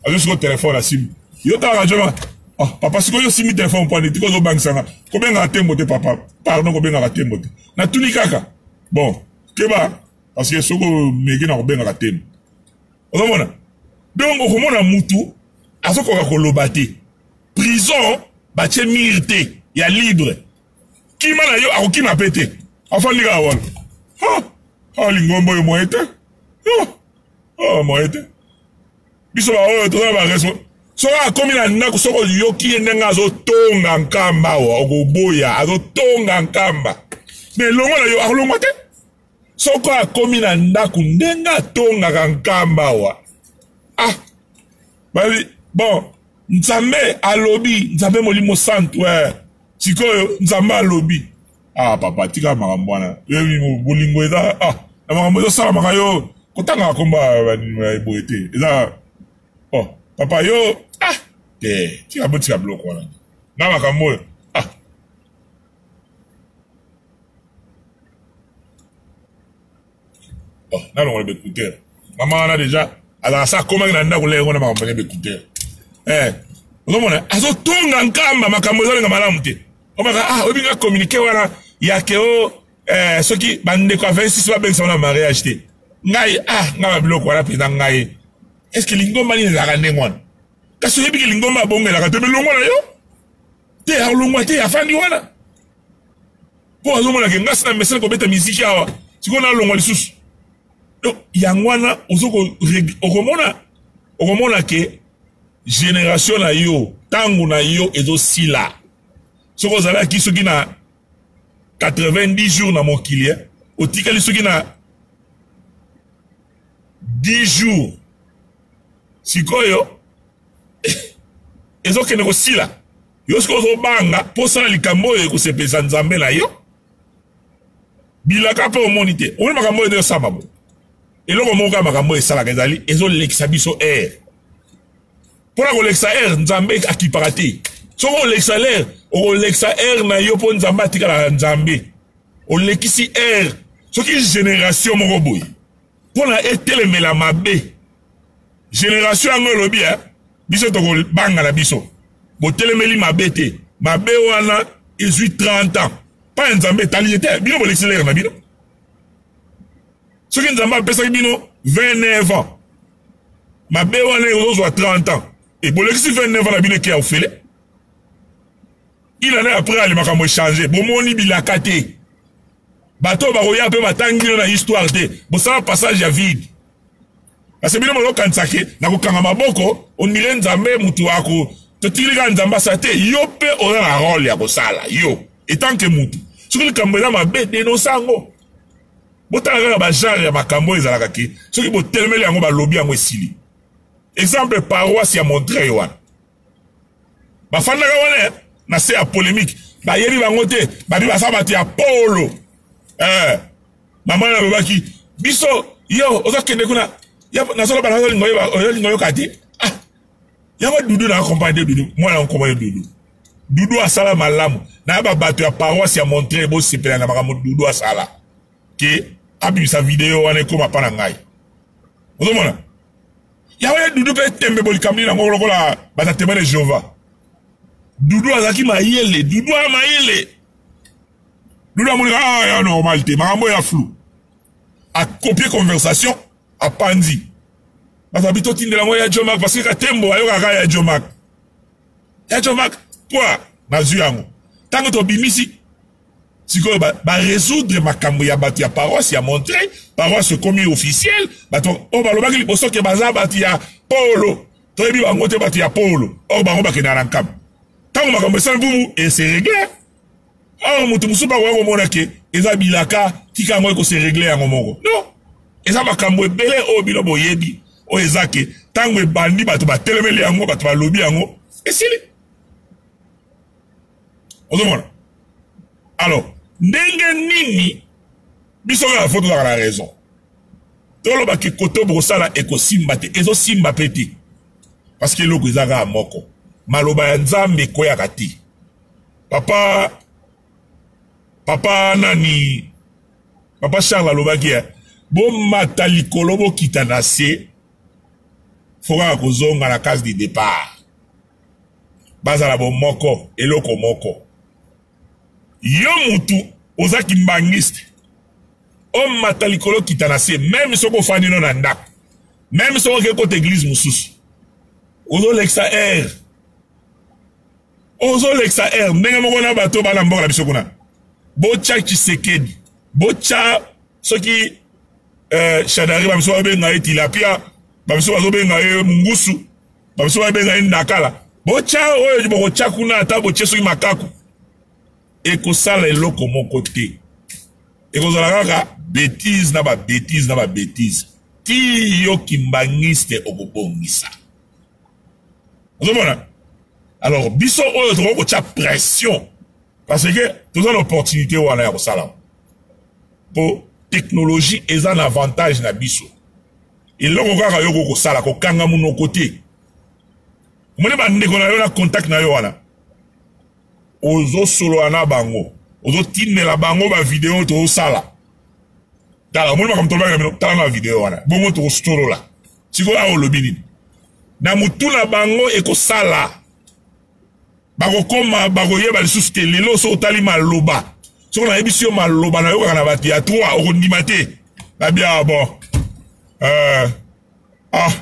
azwi sikoyo telefone asimbi yo talaka Jomak. Oh papa sikoyo yo osimbi telefone mponi tika ozobangisa nga kobengaka tembo te papa pardon kobengaka tembo te natuni kaka bon keba parce que soki omeki na kobengaka tembo ozomona. Donc okomona mutu azokoka koloba te prison batie mire te. ya libre. Kima na yo akokima pe te. Afandi kaka wana. Ha! Ha lingomba oyo moyen te. Ha! Ha moyen te. Biso ba oyo toza na ba responsable. Soki akomi na ndako soki oyoki ye ndenge azotonga nkamba awa okoboya azotonga nkamba. Mais longo na yo akolongwa te. Soko akomi na ndako ndenge atongaka nkamba awa. Ah! Babi bon Nzambe alobi, Nzambe Molimo Santu eh. Sikoyo Nzambe alobi. Ah papa tika makambo wana. Bolingo eza ah na makambo ezosalamaka yo kotangaka komba boye te. Eza oh papa yo ah te tika botika biloko wana. Na makambo oyo ah Oh, nalongola baecouteur mama wana deja azalaka sa akomaki na ndako lelo na makambo ya baecouteur eh, ozomona azotonga nkamba makambo ezolinga malamu te omaka ah oyebi nga communiqué wana ya ke o eh, soki bandeko ya 26 babengisa wana mariage te ngai ah ngai babiloko wana mpenza ngai est ce que lingomba nini ezalaka ndenge wana kasi oyebi ke lingomba abongelaka te melongwa na yo te alongwa te afandi wana mpo azomona ke ngasi na mesana kobeta miziki awa sikoyo nalongwa lisusu donc yango wana okomona okomona ke generation na yo ntango na yo ezosila soki ozalaki soki na 90 jours na mokili eh, otikali soki na 10 jours sikoyo ezokende kosila Yo sikoyo ozobanga mpo osala likambo oyo ekosepelisa Nzambe na yo. Bilaka mpe omoni te. Omoni makambo oyo ezosama bo. Eloko moko kaka makambo oyo esalaka ezali ezolekisa biso air. Mpo na kolekisa air, Nzambe akipaka te. Soki olekisa l'air, okolekisa air na yo mpo Nzambe atikalaka Nzambe. Olekisi air. Soki generation moko boye mpo na etelemela mabe Generation yango elobi eh, biso tokobanga na biso. Botelemeli mabe te. Mabe wana ezwi 30 ans. Pa ya Nzambe etali ye te. Bino bolekisi lere na bino. Soki Nzambe apesaki bino 29 ans. Mabe wana ekozwa 30 ans. E bolekisi 29 ans na bino eke ya ofele. Une année après ale makambo echange. Bomoni bilaka te. Bato bakoya mpe batangi bino na histoire te. Bosala passage ya vide. Parce que bino bozokanisa ke na kokanga maboko ondire Nzambe mutu ako totikili kaka Nzambe asala te. Yo mpe oza na role ya kosala yo etant que mutu. Soki likambo eza mabe denonce yango. Botala kaka ba genre ya makambo oyo ezalaka ke soki botelemeli yango balobi yango esili. Exemple paroisse ya Montreuil wana. Bafandaka wana na se ya polemique. Bayebi bango te, babi baza bato ya polo. Eh. Mama na alobaki biso yo ozokende kuna nazoloba nazolinga oyolinga oyoka te ah yango dudu na accompagne te dudu mwana accompagne dudu dudu asala malamu na ba bato ya paroisse ya Montreuil bosepela na makambo dudu asala ke abimisa video wana ekoma pa na ngai ozomona yango ye dudu mpe tembe bolikambo nini yango lokola baza témoin de Jehova dudu azalaki mayele dudu aya mayele Lulu amoni ah ya normal te makambo ya flou. A copier conversation apanzi. Bato babi totindela yango ya Joe Mark parce que Katembo ayokaka ya Joe Mark. Ya Joe Mark quoi nazwi yango. Ntango tobimisi sikoyo ba résoudre makambo ya bato ya paroisse ya Montreuil, paroisse ekomi officielle, bato oyo balobaki liboso ke baza bato ya Polo, toyebi bango te bato ya Polo, or bango bakendaka na nkamba. Ntango makambo esali mbumu ese regle. Or moto mosusu mpe akoya komona ke eza bilaka, tika yango eko se regler yango moko. Non, eza makambo ebele oyo bino boyebi, oyo eza ke ntango ebandi bato batelemeli yango, bato balobi yango, esili. Ozomona? Alors, ndenge nini biso kaka fo tozalaka na raison? Toloba ke kote bokosala ekosimba te, ezosimba mpe te. Parce que eloko eza kaka moko. Maloba ya Nzambe ekweyaka te. Papa papa nani papa Charles alobaki eh, bomata likolo bokita na se fo kaka kozonga na case de départ bazala bomoko eloko moko yo mutu oza kimbangiste omata likolo kita na se meme soki ofandi no na ndako meme soki oke kota eglise mosusu ozolekisa aire. Ozolekisa heure ndenge moko na bato bana mboka na biso kuna. Botya Tshisekedi, botya soki eh, Shadari, ba biso babenga ye tilapia, ba biso bazobenga ye mungusu, ba biso babenga ye ndakala. Botya oyo bokotya kuna, ata botye soki makaku, ekosala eloko moko te. Ekozala kaka betise na ba betise na ba betise. Ti yo kimbangiste okobongisa. Ozomona? Alors biso oyo tokoki kotya pression parce que toza na opportunité wana ya kosala mpo technologie eza na avantage na biso. Eloko kaka yo okoki kosala, kokanga monoko te. Omoni bandeko na yo na contact na yo wana, ozosolola na bango, ozotindela bango ba video tozosala. Tala, omoni makambo tolobaki na bino, tala na video wana, bongo tokosolola. Sikoyo awa olobi nini? Na mutu na bango ekosala, bakokoma bakoyeba lisusu te. Lelo soki otali maloba, soki nayebisi yo maloba nayokaka na bato ya 3, okondima te. Nabia bon,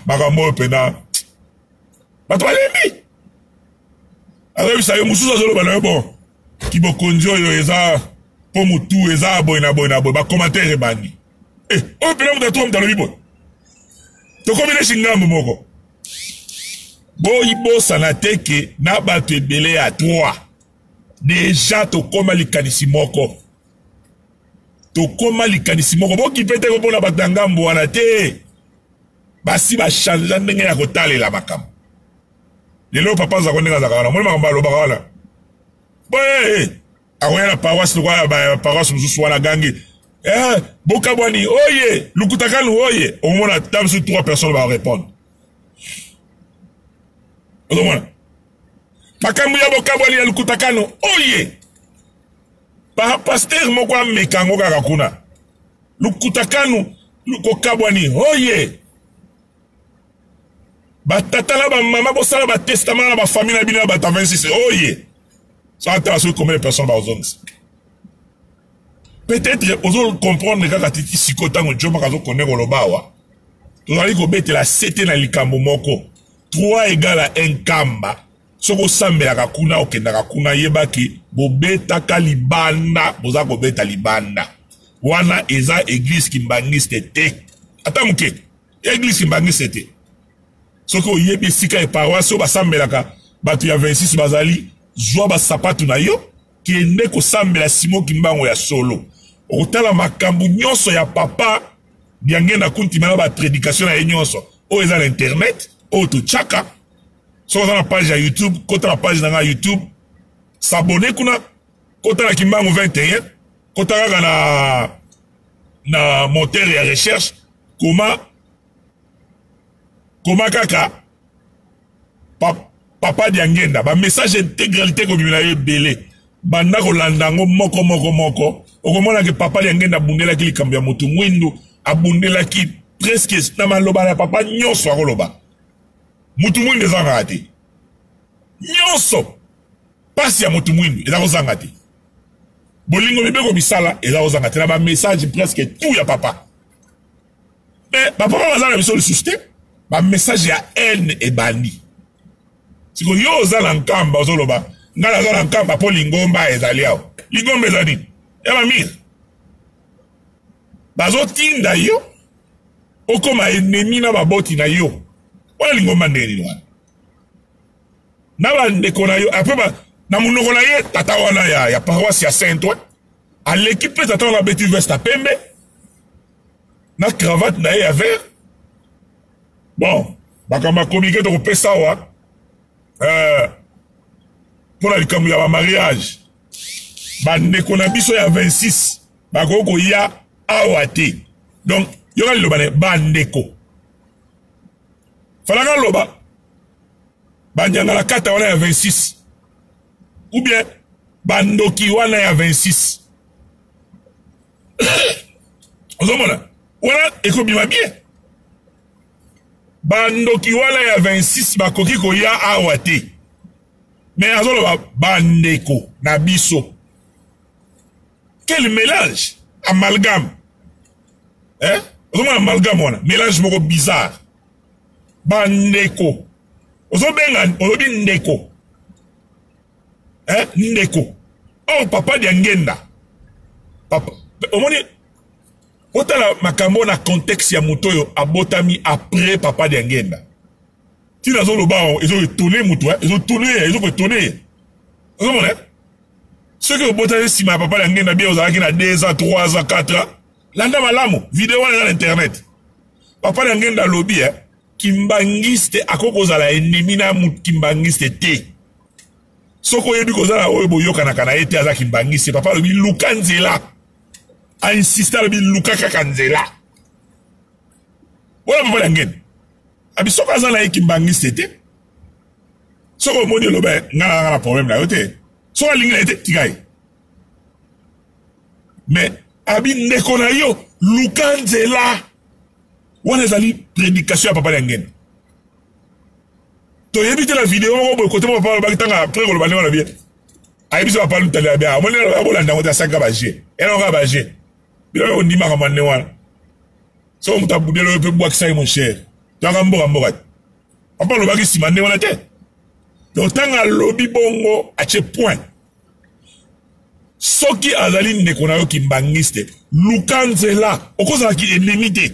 makambo oyo pena bato balembi. Azoyebisa yo mosusu azoloba na yo bon, kibokonzi oyo eza po mutu eza boye na boye na boye, ba commentaire ebandi. Oyo pena moto atuka moto alobi boye, tokomi neti ngambo moko. Boyibosana te ke na bato ebele ya 3 deja tokoma likanisi moko, tokoma likanisi moko. Bokipe te kopona bato ya ngambo wana te, basi bachangea ndenge ya kotalela makambo. Lelo papa azalaka ndenge azalaka wana, omoni makambo alobaka wana boye, akoya na paroisse lokola ba paroisse mosusu wana gangi, bokabwani oye lukutakanu oye, okomona ta mosusu 3 personnes ba répondre. Ozomona makambo ya bokabwani ya lukutakanu oye, ba pasteur moko ameka yango kaka kuna, lukutakanu kokabwani oye. Batata na bamama bosala ba testament na ba famille na bino ya bato ya 26 oye. So ata soki combien de personnes bazongisa. Peut-être ozo comprendre kaka titi siko ntango Djomak azokende koloba awa, tozali kobetela sete na likambo moko 3 égale à 1 kamba. Soki osambelaka kuna, okendaka kuna, yebaki bobetaka libanda, boza kobeta libanda wana eza église kimbangiste te, ata moke église kimbangiste te. Soki oyebi esika ya paroisse oyo basambelaka bato ya 26 bazali, zwa basapatu na yo, kende kosambela Simon Kimbangu ya solo. Okotala makambo nyonso ya papa Diangienda Kuntima na ba prédication na ye nyonso oyo eza na internet, oyo totiaka. Soki oza na page ya YouTube, kota na page na nga ya YouTube, s'abonner kuna, kota na Kimbangu 21, kota kaka na moteur ya recherche, koma kaka papa Diangienda, ba message intégralité kobimela ye ebele, banda kolanda yango moko moko moko. Okomona ke papa Diangienda abundelaki likambo ya motu mwindu, abundelaki presque na maloba ya papa nyonso akoloba. Motu mwindu ezangaka te, nyonso pasi ya motu mwindu eza kozanga te, bolingo mibeko misala eza kozanga te na ba message presque tout ya papa. Mais ba papa baza na biso lisusu te, ba message ya haine ebandi. Siko yo oza na nkamba, ozoloba nga naza na nkamba po lingomba ezali awa. Lingomba eza nini? Ya ba mire bazotinda yo okoma ennemi na baboti na yo. Wana lingomba ndenge nini wana? Na bandeko na yo, après ba, na monoko na ye tata wana ya paroisse ya Saint-Ouen aleki mpe tata wana abeti veste ya pembe na cravate na ye ya vert. Bon, makambo ya communiqué tokopesa awa mpona likambo ya ba mariage, bandeko na biso ya 26 bakoki koya awa te. Donc yoka liloba na ye, bandeko falaka loba banyangala kata wana ya 26 ou bien bandoki wana ya 26. Ozomona wana ekobima bien, bandoki wana ya 26 bakoki koya awa te, mais azoloba bandeko na biso. Quel mélange, amalgame, hein? Ozomona amalgame wana, mélange moko bizarre. Bandeko, ozobenga, olobi ndeko. Eh, ndeko. Or papa Diangenda. Papa omoni otala makambo na contexte ya moto oyo abotami après papa Diangenda. Tina azoloba ezo étonner moto, ezo étonner, ezo étonner. Ozomona? Soki obotami nsima ya papa Diangenda bien ozalaki na 2 ans, 3 ans, 4 ans. Landa malamu, video wana eza na internet. Papa Diangenda alobi eh, kimbangiste akoki kozala ennemi na kimbangiste te. Soki oyebi kozala oyo boyokanaka na ye te aza kimbangiste. Papa alobi luka nzela. A insiste alobi luka kaka nzela. Wana papa Diangenda. Abi soki aza na ye kimbangiste te. Soki omoni oloba nga na na problème na yo te. Soki alingi na ye te tika ye. Mais abi ndeko na yo luka nzela. Wana ezali prédication ya papa Diangenda. Toyebi te na video moko boye kote moko papa alobaki ntango après koloba ndenge wana bien. Ayebisi papa Lutali ya bien. Omoni abolanda yango te asalaka ba jeu. Ena kaka ba jeu. Biloko ondimaka mwa ndenge wana. Soki moto abudeli oyo mpe bwakisa ye mon cher. Toyaka mboka mboka te. Papa alobaki nsima ndenge wana te. Donc ntango alobi bongo atie point. Soki azali ndeko na yo kimbangiste, luka nzela, okozala ki ennemi te.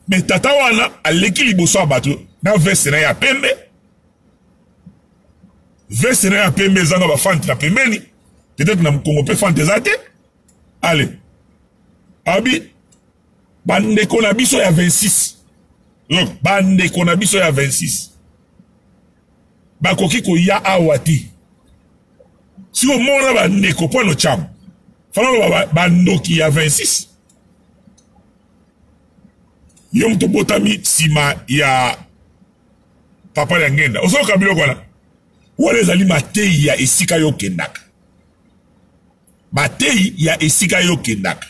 Mais tata wana aleki liboso ya bato na veste na ye ya pembe. Veste na ye ya pembe ezanga ba fante na pembeni. Peut-être na Congo pe fante eza te. Allez. Abi bandeko na biso ya 26. Donc bandeko na biso ya 26. Bakoki koya awa te. Si omona bandeko mpo no cham. Fana loba bandoki ya 26. Yo moto botami nsima ya papa ya ngenda. Ozoyoka biloko wana? Wana ezali mateyi ya esika yo okendaka. Mateyi ya esika yo okendaka.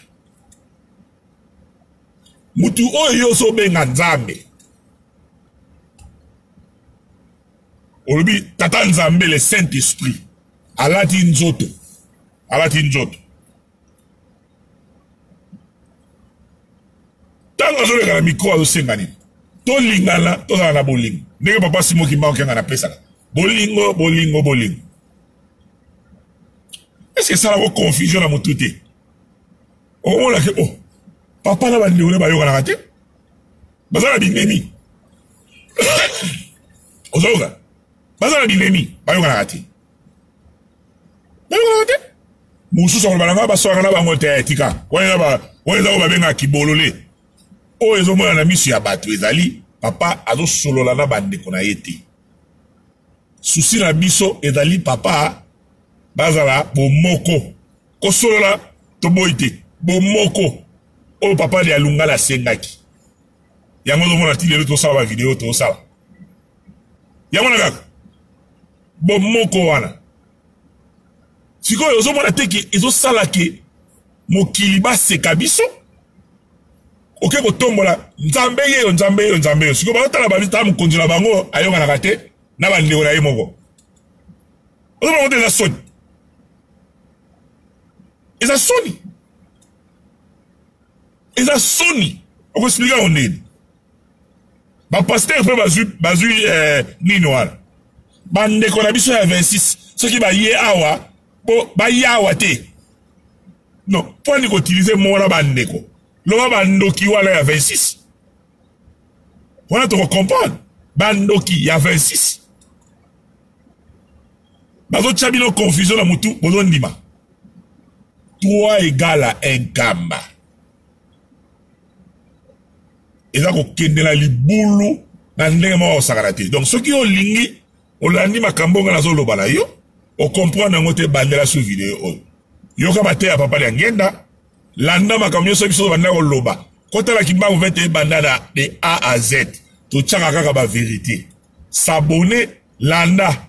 Mutu oyo yo ozobenga Nzambe. Olobi tata Nzambe le Saint-Esprit alati nzoto. Alati nzoto. Tango azoleka na micro azosenga nini? Tolingana, tozala na bolingo. Ndenge papa Simon Kimbangu Kiangani apesaka. Bolingo, bolingo, bolingo. Est-ce que esalaka confusion na motu te? Okomona ke oh, papa na bandeko ne bayokanaka te. Baza na binemi. Ozoyoka? Baza na binemi, bayokanaka te. Bayokanaka te. Mosusu akoloba na ngai baswaka na bango te, tika. Wana eza oyo babengaka kibolole. Oyo ezomona na miso ya bato ezali papa azosolola na bandeko na ye te. Souci na biso ezali papa bazala bomoko. Kosolola toboyi te. Bomoko oyo papa de Alungala asengaki. Yango ozomona ti lelo tosala ba video tosala. Yango na kaka bomoko wana. Sikoyo ozomona te ke ezosala ke mokili baseka biso. Oke kotombola Nzambe yeyo, Nzambe yeyo, Nzambe yeyo. Sikoyo bazotala ba ta mokonzi na bango ayokanaka te na bandeko na ye moko. Ozomona te eza soni. Eza soni. Eza soni. Okoexplike yango ndeni? Ba pasteur pe bazwi bazwi eh, nini wana? Bandeko na biso ya 26 soki baye awa bo baye awa te. Non, mpo nini koutilize mot wana bandeko? Loba bandoki wana ya 26. Wana toko comprendre. Bandoki ya 26. Bazotia bino confusion na mutu, bozondima. 3 égale à 1 kamba. Eza kokende na libulu na ndenge moko kosakana te. Donc soki olingi olandi makambo nga nazoloba na yo, okomprendre yango te, bandela sous video oyo. Yoka mateya papa Diangenda, landa makambo nyonso biso banda koloba. Kotala Kimbangu 21 banda na de A à Z. Totiaka kaka ba vérité. S'abonner, landa.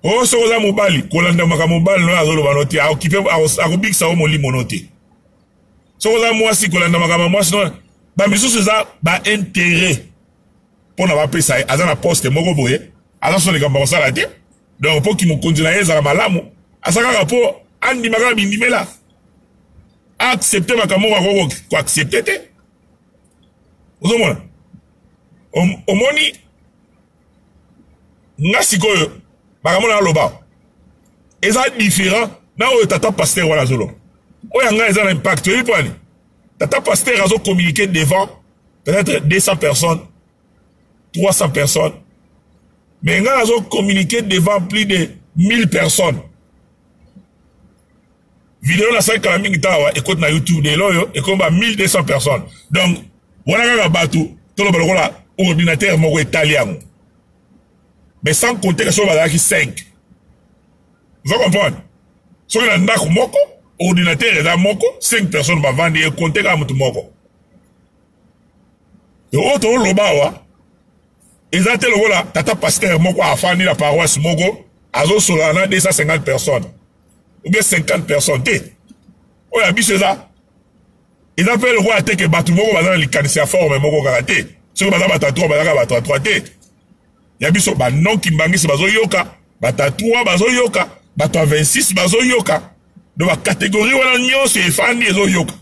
Oh, soki oza mobali, kolanda makambo mobali no azoloba no te, akokipe akobikisa yo molimo no te. Soki oza mwasi, kolanda makambo mwasi no, ba misusu eza ba intérêt pona bapesa ye, aza na poste moko boye, aza so likambo akosala te. Donc po kimokonzi na ye ezala malamu, aza kaka po andima kaka bindimela. Accepter makambo moko akoki ko accepter te. Ozomona? Omoni nga sikoyo. Makambo na aloba eza différent na oyo tata pasteur wana azoloba. Oyo ya ngai eza na impact. Oyebi mpo nini? Tata pasteur azo communiquer devant peut-être 200 personnes, 300 personnes. Mais ngai nazo communiquer devant plus de 1000 personnes. Video nasali kala mingi tawa ekoti na YouTube lelo oyo ekomi ba 1200 personnes. Donc wana kaka bato toloba lokola ordinateur moko etali yango. Mais sans compter que soki bazalaki 5. Ozo comprendre? Soki na ndako moko ordinateur eza moko 5 personnes bavandi ekonte kaka moto moko. Oyo toloba awa eza te lokola tata pasteur moko afandi na paroisse moko azosolola na 250 personnes ou bien 50 personnes te. Oyo ya biso eza eza mpe lokola te ke bato moko baza na likanisi ya forme moko kaka te. Soki baza bato ya 3 bazaka bato ya 3 te. Ya biso ba non kimbangisi bazoyoka, bato ya 3 bazoyoka, bato ya 26 bazoyoka. Donc ba catégorie wana nyonso efandi ezoyoka.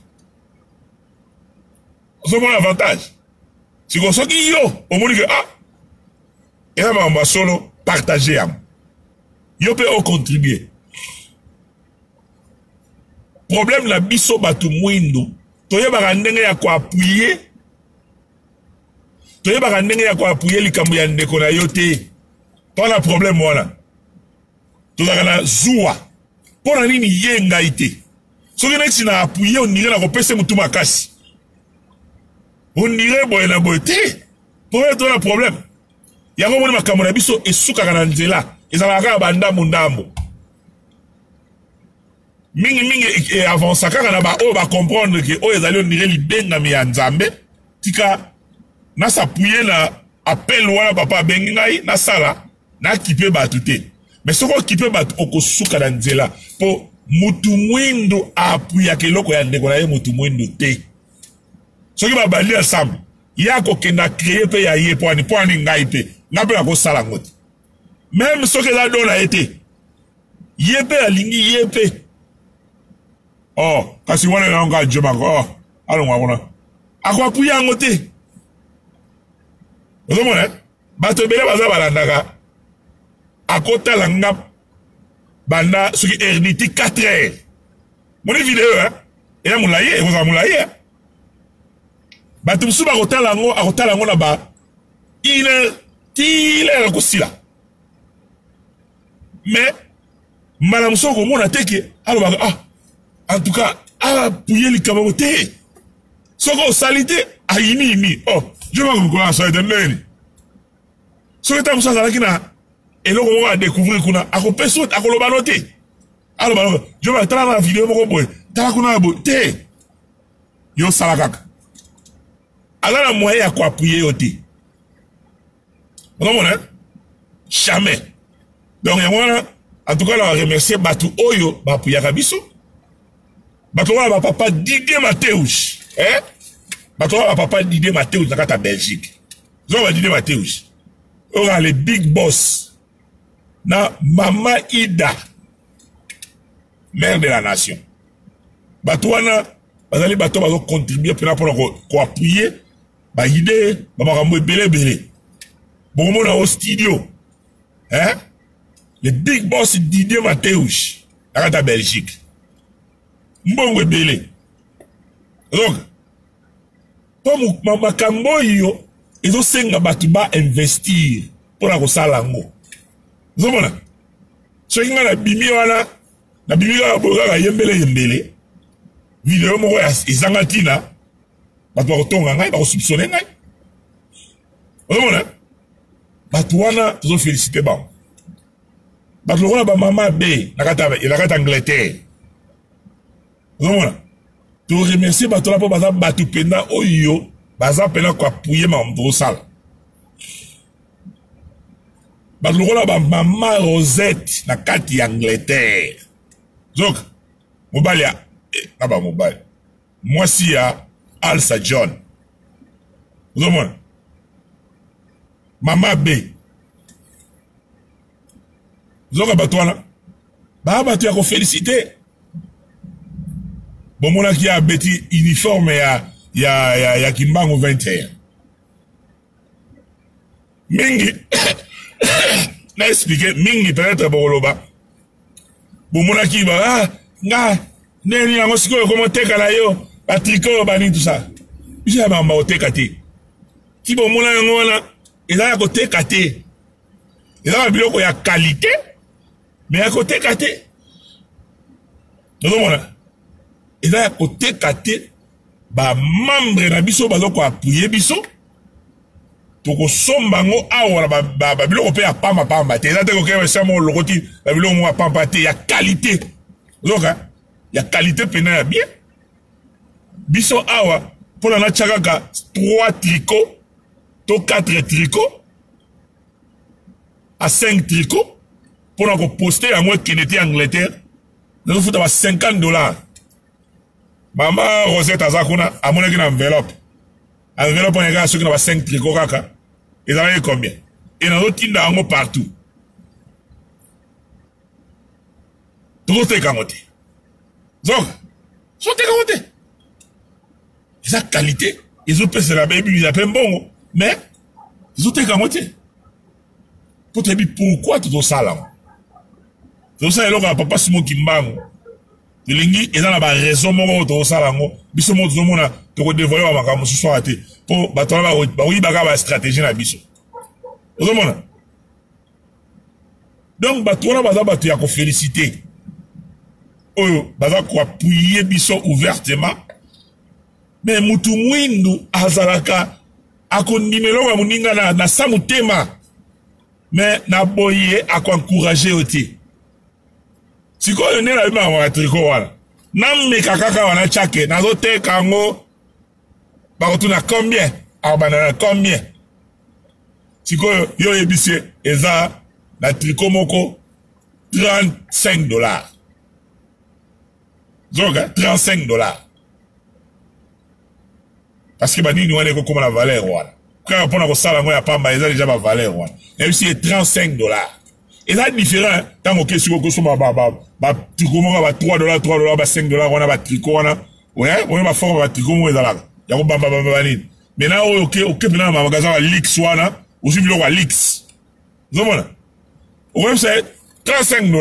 Ozomona avantage. Sikoyo soki yo omoni ke ah eza makambo ya solo, partage yango. Yo mpe ocontribue. Problème na biso bato mwindu, toyebaka ndenge ya koappuyer, toyebaka ndenge ya koappuyer likambo ya ndeko na yo te. Tona problème wana. Tozalaka na zuwa. Mpo na nini ye ngai te? Soki neti na appuyer, on dirait na kopesa mutu makasi. On dirait boye na boye te. Problème tona problème. Yango moni makambo na biso esukaka na nzela. Ezalaka kaka ba ndambo ndambo. Mingi mingi e avança kaka na ba oyo ba comprendre que oyo ezali on dirait libengami ya Nzambe. Tika na s'appuyer na appel wana papa abengi ngai nasala, nakipe bato te. Mais soki okipe bato okosuka na nzela, po mutu mwindu apuyaka eloko ya ndeko na ye mutu mwindu te. Soki babandi ensemble, ye akokenda créer pe ya ye, po ani, po ani ngai pe, ngai pe nakosala yango te. Même soki eza don na ye te, ye pe alingi ye pe. Oh, kasi wana na nga Djomak, oh, alongwa kuna. Akoapuya yango te. Ozomona? Bato ebele baza balandaka. Akotala nga banda soki rdt 4 heures. Moni video, hein? Eya molayi, ekozala molayi, hein? Bato mosusu bakotala yango, akotala yango na ba une heure, ti l'heure ekosila. Mais mbala mosusu okomona te ke alobaka, ah, en tout cas, apuye likambo yango te. Soki osali te, ayimi yimi. Oh, je vais vous asali te ndenge nini? Soki ntango mosusu azalaki na eloko moko a découvrir kuna, akopesa, akoloba no te. Aloba no, je vais tala na video moko boye, tala kuna ya boye te. Yo sala kaka. Aza na moyen ya koappuyer yo te. Ozomona? Jamais. Donc yango wana, en tout cas na remercier bato oyo bapuyaka biso. Bato wana ba papa Didier Mathéus, hein? Bato wana ba papa Didier Mathéus na kati ya Belgique. Zo ba Didier Mathéus. Oyo le big boss na Mama Ida, mère de la nation. Bato wana bazali bato bazo contribuer pena pona ko appuyer ba idée ba makambo ebele ebele. Bokomona au studio, hein? Le big boss Didier Mathéus na kati ya Belgique. Mbongo ebele. Donc, po makambo oyo ezosenga bato ba investir mpona kosala yango. Ozomona? Soki ngai nabimi wana, nabimi kaka boye kaka yembele yembele, video moko ezanga ntina, bato bakotonga ngai, bakosoupçonne ngai. Ozomona? Bato wana tozofélicite bango. Bato lokola ba mama B na kati ya Angleterre. Ozomona? To remercier bato wana mpo baza bato mpenza oyo baza mpenza koappuyer makambo tozosala. Bato lokola ba mama Rosette na kati ya Angleterre. Zoka mobali ya, na ba mobali, mwasi ya Alsa John. Ozomona? Mama B. Zoka bato wana ba bato ya koféliciter. Bomonaki ya beti uniforme ya Kimbangu 21. Mingi Na expliquer mingi peut-être bokoloba. Bomonaki ba ah nga ndenge yango sikoyo komoteka na yo ba tricot ba nini tout ça. Biso ya bamba koteka te. Ti bomona yango wana eza ya koteka te. Eza ba biloko ya qualité mais ya koteka te. Ozomona eza ya koteka te. Ba membre na biso bazo ko appuyer biso tokosomba yango awa na babiloko mpe ya pamba pamba te. Eza te kokeba esika moko olokoti babiloko moko ya pamba te, ya qualité. Ozoka ya qualité mpena ya bien. Biso awa mpona natya kaka 3 tricot to 4 tricot a 5 tricot mpona koposte yango ekende te Angleterre, nazofuta ba 50 $. Mama Rosette aza kuna, amonaki na enveloppe. Enveloppe wana kaka soki na ba 5 tricot kaka ezalaki combien? E nazotinda yango partout. Tozoteka yango te. Zoka, tozoteka yango te. Eza qualité, ezopesela bayebi mpe mbongo, mais tozoteka yango te. Po toyebi pourquoi tozosala yango. Tozosala eloko ya papa Simon Kimbangu. Tolingi eza na ba raison moko oyo tozosala yango. Biso moko tozomona tokodevoile ba makambo mosusu awa te. Po bato wana bakoyibaka ba stratégie na biso. Ozomona? Donc bato wana baza bato ya koféliciter. Oyo baza koappuyer biso ouvertement. Mais mutu mwindu azalaka akondima eloko ya moninga na sa motema. Mais na boye akoencourager yo te. Sikoyo nde nayebaka ya tricot wana. Nameka kaka wana tchake, nazoteka yango. Bakotuna combien? Akobanda na combien? Sikoyo yo oyebisi ye eza na tricot moko 35 $. Zoka 35 $. Parce que banini wana ekokoma na valeur wana. Kaka mpona kosala yango ya pamba eza déjà ba valeur wana. Nayebisi ye 35 $. Eza différent ntango oke sikoyo okosomba ba tricot moko ba 3 $, 3 $, ba 5 $ wana ba tricot wana. Ouais, oyo ba forme ba tricot moko ezalaka ya kobamba bamba banini. Maintenant oyo oke mpena na magasin ya luxe wana, ozwi biloko ya luxe. Ozomona? Okoyebisa ye 35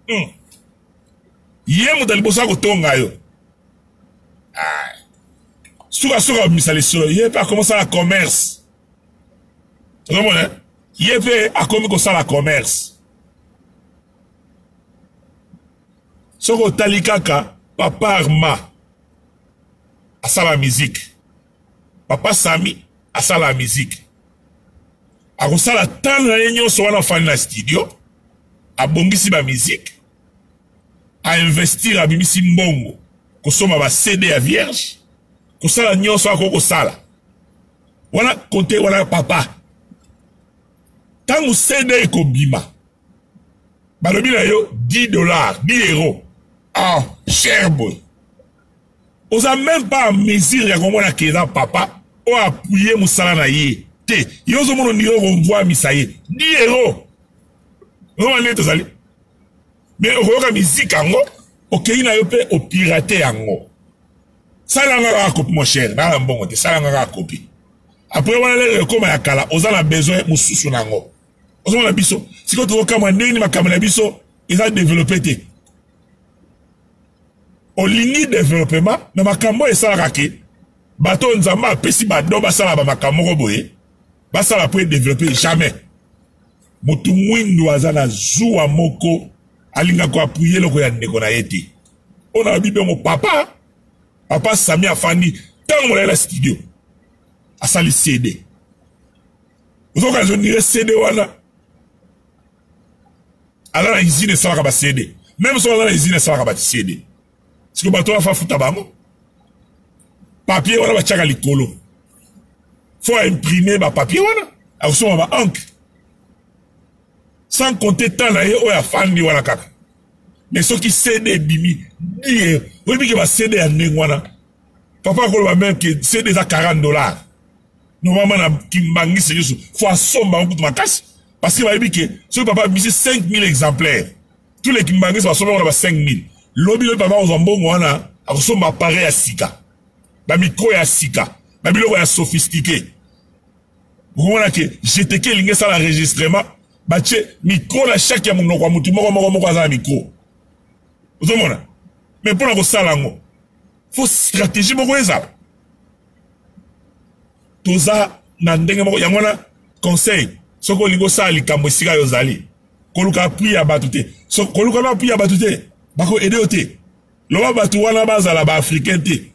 $. Ye moto ya liboso akotonga yo. Suka abimisa lisolo, ye mpe akomi kosala commerce. Ozomona? Ye mpe akomi kosala commerce. Soki otali kaka papa Arma asala musique, papa Sami asala musique, akosala temps na ye nyonso wana afandi na studio, abongisi ba musique, ainvestir, abimisi mbongo kosomba ba CD ya vierge, kosala nyonso akoki kosala wana konte wana papa. Ntango CD ekobima, balobi na yo 10 $, 10 €. Ah, cher boy, oza même pas en mesure ya komona ke eza papa oyo appuye mosala na ye te. Yo ozomona ondire okomvwamisa ye 10 €. Ozomona ndenge tozali, mais okoyoka miziki yango, okei na yo mpe opirate yango. Salanga kaka copie, mon cher, naa na mbongo te, salanga kaka copie. Après wana lelo ekóma ya kala, oza na besoin mosusu na yango. Ozomona biso sikoyo tozokamwa ndenge nini makambo na biso eza développé te. Olingi développement na makambo oyo esalaka ke bato oyo Nzambe apesi bado basala bamakambo moko boye, basala po edéveloppe jamais. Motu mwindu aza na zuwa moko, alinga koappuyer eloko ya ndeko na ye te. Oyo nalobi bongo, papa Sami afandi ntango molai na studio, asali CD. Ozokanisa ondire CD wana aza na usine esalaka ba CD. Même soki aza na usine esalaka ba CD, sikoyo bato wana fafuta bango papier wana batiaka likolo, faut imprimer ba papier wana, akosomba ba encre, sans compter temps na ye oyo afandi wana kaka. Mais soki CD ebimi die, oyebi ke ba CD ya ndenge wana, papa akoloba même ke CD eza 40 $. Normalement na kimbangisi nyonso faut asomba yango kutu makasi, parce que bayebi ke soki papa abimisi 5000 exemplaires, tous les kimbangisi basomba yango na ba 5000. Lobi lobi papa akozwa mbongo wana, akosomba appareil ya sika, bamicro ya sika, babiloko ya sophistiqué. Okomona ke GTK elingi esala enregistrement. Batie micro na chaque ya monoko ya motu moko moko moko aza na micro. Ozomona? Mais mpo na kosala yango, faut stratégie moko ezala. Toza na ndenge moko yango wana conseil soki olingi osala likambo esika yo ozali koluka appui ya bato te so, koluka na appui ya bato te bako aide yo te loba bato wana bazala ba africain te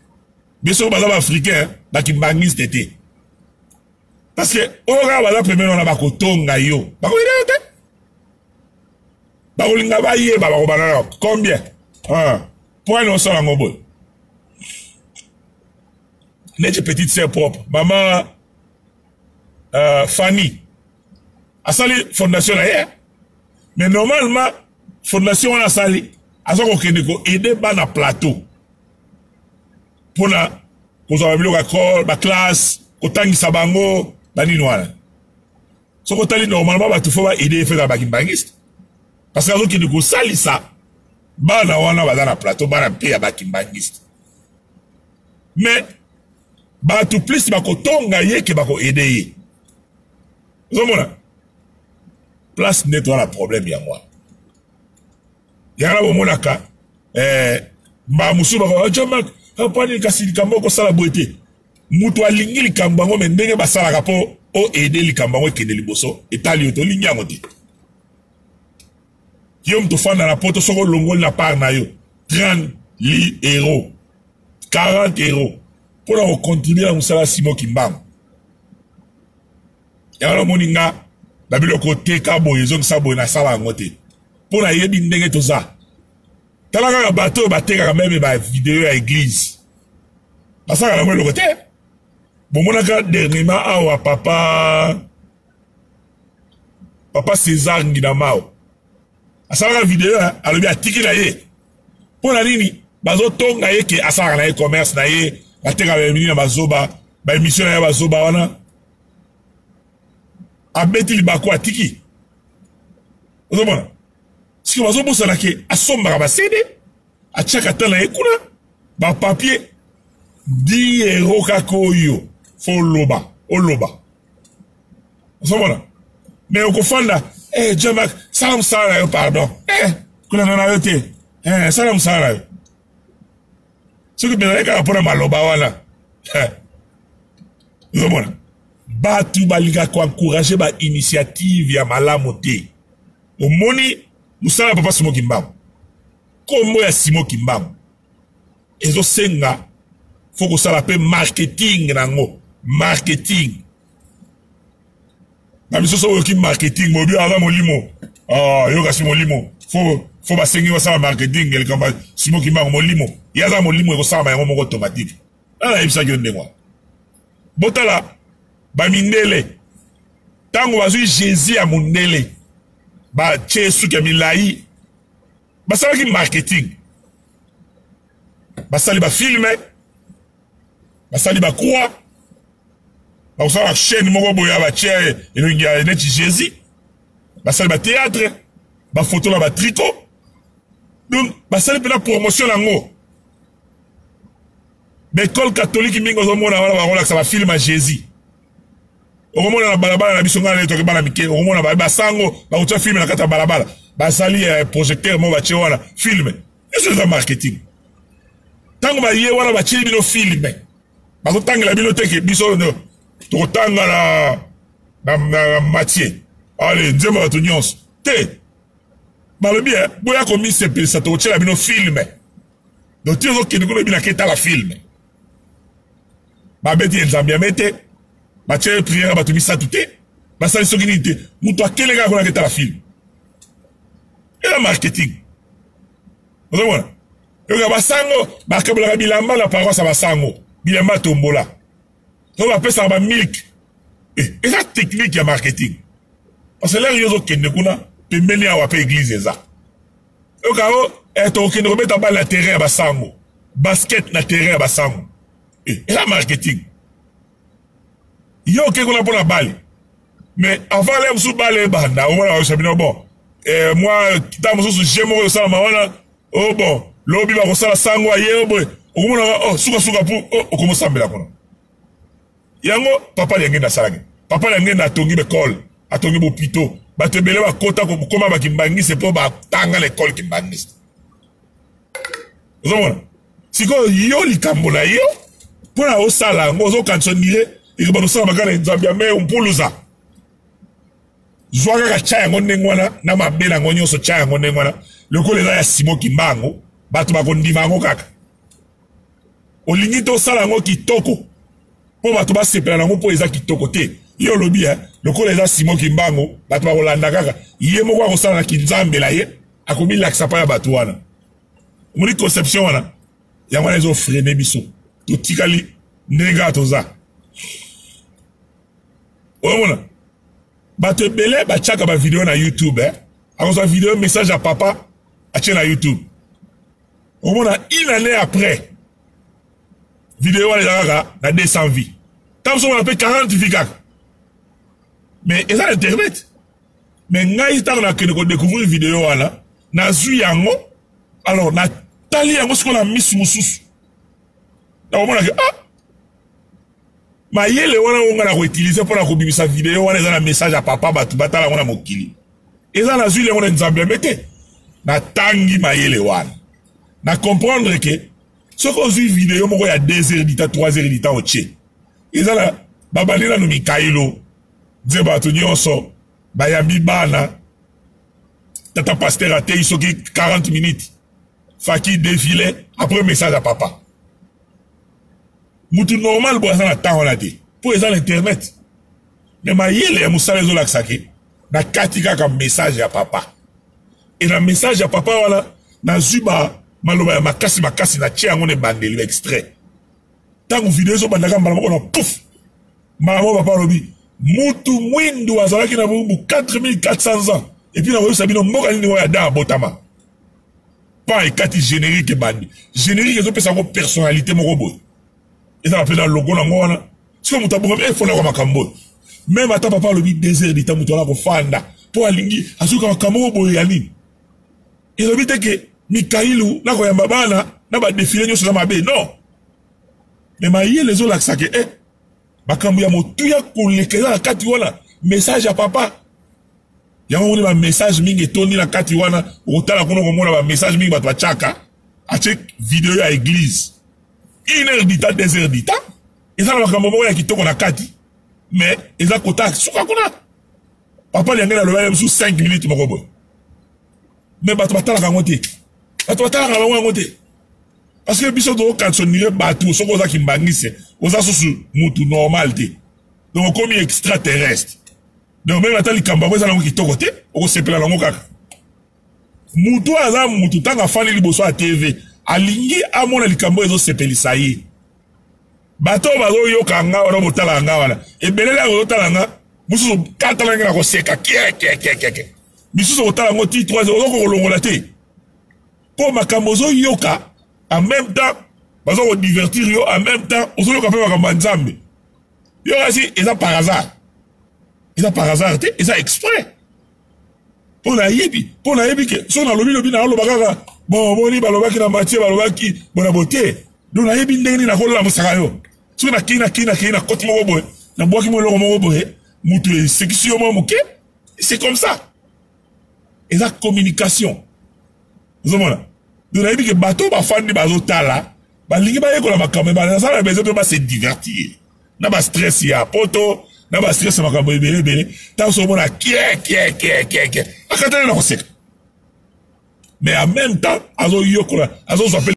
biso baza ba africain ba kimbangiste te parce que oyo kaka baza pembeni wana bakotonga yo bakoyeda yo te bakolinga bayeba bakobanda na combien mpo ani osala yango boye neti petite sœur propre mama Fanny asali fondation na ye mais normalement fondation wana asali aza kokende koaide bana plateau mpona kozwa babiloko ya col baklasse kotangisa bango banini wana soki otali normalement bato fo baide ye feza bakimbangiste parce que azokende kosalisa bana wana baza na plateau bana mpe ya bakimbangiste mais bato plus bakotonga ye ke bakoaide ye ozomona place nde toza na problème yango wana yango bomonaka eh, mbala mosusu bako ah, John Mark mpo nini kasi likambo okosala boye te moto alingi likambo yango me ndenge basalaka mpo oaide likambo yango ekende liboso etali yo tolingi yango te yo moto ofanda na poto soki olongoli na part na yo 30 li euro 40 euro mpo na kocontribue na mosala Simon Kimbangu yango namoni nga na biloko oteka boye ezongisa boye nasala yango te mpo nayebi ndenge toza tala kaka bato oyo batekaka meme bavideo ya eglise basalaka yango eloko te bomonaka dernièrement awa papa papa César Nginamao asalaka video alobi atiki na ye mpo na nini bazotonga ye ke asalaka na ye commerce na ye batekaka baemini na bazoba baemission na ye bazoba wana abeti libaku atiki ozomona sikoyo bazobosana ke asombaka ba CD atiaka ata na ye kuna bapapier 10 euro kaka oyo fo oloba oloba ozomona me okofanda eh, jamak sala mosala na yo pardon eh, kolanda na yo te eh, sala mosala na yo soki mpenza kaka mpona maloba wana eh. ozomona bato balingaka koencourage bainitiative ya malamu te omoni mosala ya papa Simon Kimbangu nkombo ya Simon Kimbangu ezosenga fo kosala mpe marketing na yango marketing na biso soki oyoki marketing bobi aza molimo ah, yoka si molimo fo fo basengi basala marketing likambo Simon Kimbangu molimo ye aza molimo ekosalama yango moko automatique nana nayebisaki yo ndenge wana botala bamindele ntango bazwi Jésus ya mondele batie suki ya milai basalaki marketing basali bafilme basali bacroix bakosala chaîne moko boye batie elongi ya neti Jésus basali bathéâtre bafoto na batricot donc basali mpena promotion yango baekole catholique mingi ozomona wana bakolakisa bafilme ya Jésus okomona na balabala na biso ngai na toke bana mike okomona basango bakotia filme na kati ya balabala basali eh, projecteur moko batie wana filme nyonso eza marketing ntango baye wana batieli bino filme bazotangela bino te ke biso tokotanga na, na, na, na Matthieu ale nzembo bato nyonso te balobi eh, boya komisepelisa tokotiela bino filme donc ti ozokende kuna ebinaka etala filme babeti ye nzambe ya mete batie ye priere ya bato misato te basali soki nini te moto akele kaka kuna aketala filme eza marketing ozomona yoka basango bakabolaka bilamba na paroisse ya basango bilamba tombola to bapesaka bamilk eh, eza technique ya marketing parce que lere yo ozokende kuna pembeni awa mpe eglise eza yoka o eh, tokokende kobeta bale na terrain ya basango basket na terrain ya basango eh, eza marketing yo oke kuna mpona bale mais avant le mosusu bale ebanda omona bayosa bino bon eh, mwa ntango mosusu je moko ekosalama wana o oh, bon lobi bakosala sango aye boye okomona oh, sukasuka pu oh, okomosambela kuna yango papa Liangenda asalaki papa Liangenda atongi bekole atongi bopito. Bato ebele bakota kokoma bakimbangiste mpo batanga na ekole kimbangiste. Ozomona sikoyo yo likambo na yo mpo na osala yango, ozokanisa ondire ekobanda osala kaka na Nzambe ya me mpuluza. Zwa kaka tya yango ndenge wana na mabe na yango nyonso, tya yango ndenge wana lokola eza ya Simo Kimbangu, bato bakondima yango kaka. Olingi tosala yango kitoko mpo bato basepela nango mpo eza kitoko te. Yo olobi eh, lokola eza Simo Kimbangu bato bakolanda kaka ye moko, akosala na kinzambe na ye, akomilakisa mpa ya bato wana. Omoni conception wana, yango wana ezofrene biso, totikali ndenge kaka toza. Omona bato ebele batiaka bavideo na YouTube eh? Akozwa video message ya papa atie na YouTube, omona une année après video wana eza kaka na 200 vie, ntango mosusu omona mpe 40 vie kaka, mais eza na internet. Mais ngai ntango nakende kodécouvrir video wana, nazwi yango, alors natali yango sikoyo na misu mosusu, nakomonake ah, mayele wana oyo ngai na koutilize mpona kobimisa video wana eza na message ya papa, bato batala yango na mokili, eza nazwi yango na Nzambe ya mete. Natangi mayele wana, na comprendre ke soki ozwi video moko ya 2 heures du temps, 3 heures du temps, otie, eza na babandi nanu mikailo nze, bato nyonso bayambi bana, tata pasteur atei soki 40 minutes, faki défilé, après message ya papa. Mutu normal boye aza na temps wana te mpo eza na internet. Me mayele ya mosala ezolakisa ke na kati kaka message ya papa, e na message ya papa wana nazwi ba maloba ya makasi makasi, na tie yango na ebandeli, ba extrait. Ntango video ezobandaka, mbala moko na pouf, mbala moko papa alobi mutu mwindu azalaki na bumbu 4400 ans, epuis nakoyebisa bino mboka nini oyo Adam abotama. Pa ekati, générique ebandi, générique ezopesa yango personnalité moko boye, ezala mpe na logo nango wana. Soki moto abongami efolaka makambo oyo, meme ata papa alobi 2 heures dita, moto wana akofanda mpo alingi azoyoka makambo moko boye ya nini. Elobi te ke mikailu na koyamba bana na badefile nyonso eza mabe, non, me mayele ezolakisa ke makambo ya motuya koleka eza na kati wana, message ya papa. Yango moni bamessage mingi etondi na kati wana. Okotala kuna, okomona bamessage mingi bato batiaka, atie video ya église 1 heure du temps, 2 heures du temps, eza na makambo moko ya kitoko na kati, mais eza kota suka kuna. Papa liange naloba ye mosusu 5 minutes moko boye, mais bato batalaka yango te, bato batalaka bango yango te, parce que biso tokokanisa onire bato soki oza kimbangise oza susu mutu normal te, donc okomi extraterrestre. Donc meme ata likambo yango eza nango kitoko te, okosepela nango kaka. Mutu aza mutu, ntango afandi liboso ya TV, alingi amona likambo ezosepelisa ye. Bato oyo bazoyoka nga wana, botala nga wana, ebelele yango ozotala nga, mosusu katala ndenge na koseka kiekiekiekie, misusu okotala yango ti 3 ozokoka kolongola te, mpo makambo ozoyoka en même temps baza kodivertir yo, en même temps ozoyoka mpe makambo ya Nzambe. Yo kasi eza par hasard, eza par hasard te, eza exprès. Mpo nayebi ke soki nalobi lobi, naoloba kaka bon, boni balobaki na Matie, balobaki bona bote, donc nayebi ndenge nini nakolamusaka yo. Soki nakei nakoti moko boye, nabwaki mo eloko moko boye, mutu esekisi yo mwa moke, c'est comme ça, eza communication. Ozomona, donc nayebi ke bato bafandi bazotala, balingi bayekola makambo, bazala besoin mpe base divertir na bastress ya poto, na bastress ya makambo ebele ebele. Ntango soki omona kiekiekiekie, akatani na koseka, mais en même temps azoyokola, azozwa mpe.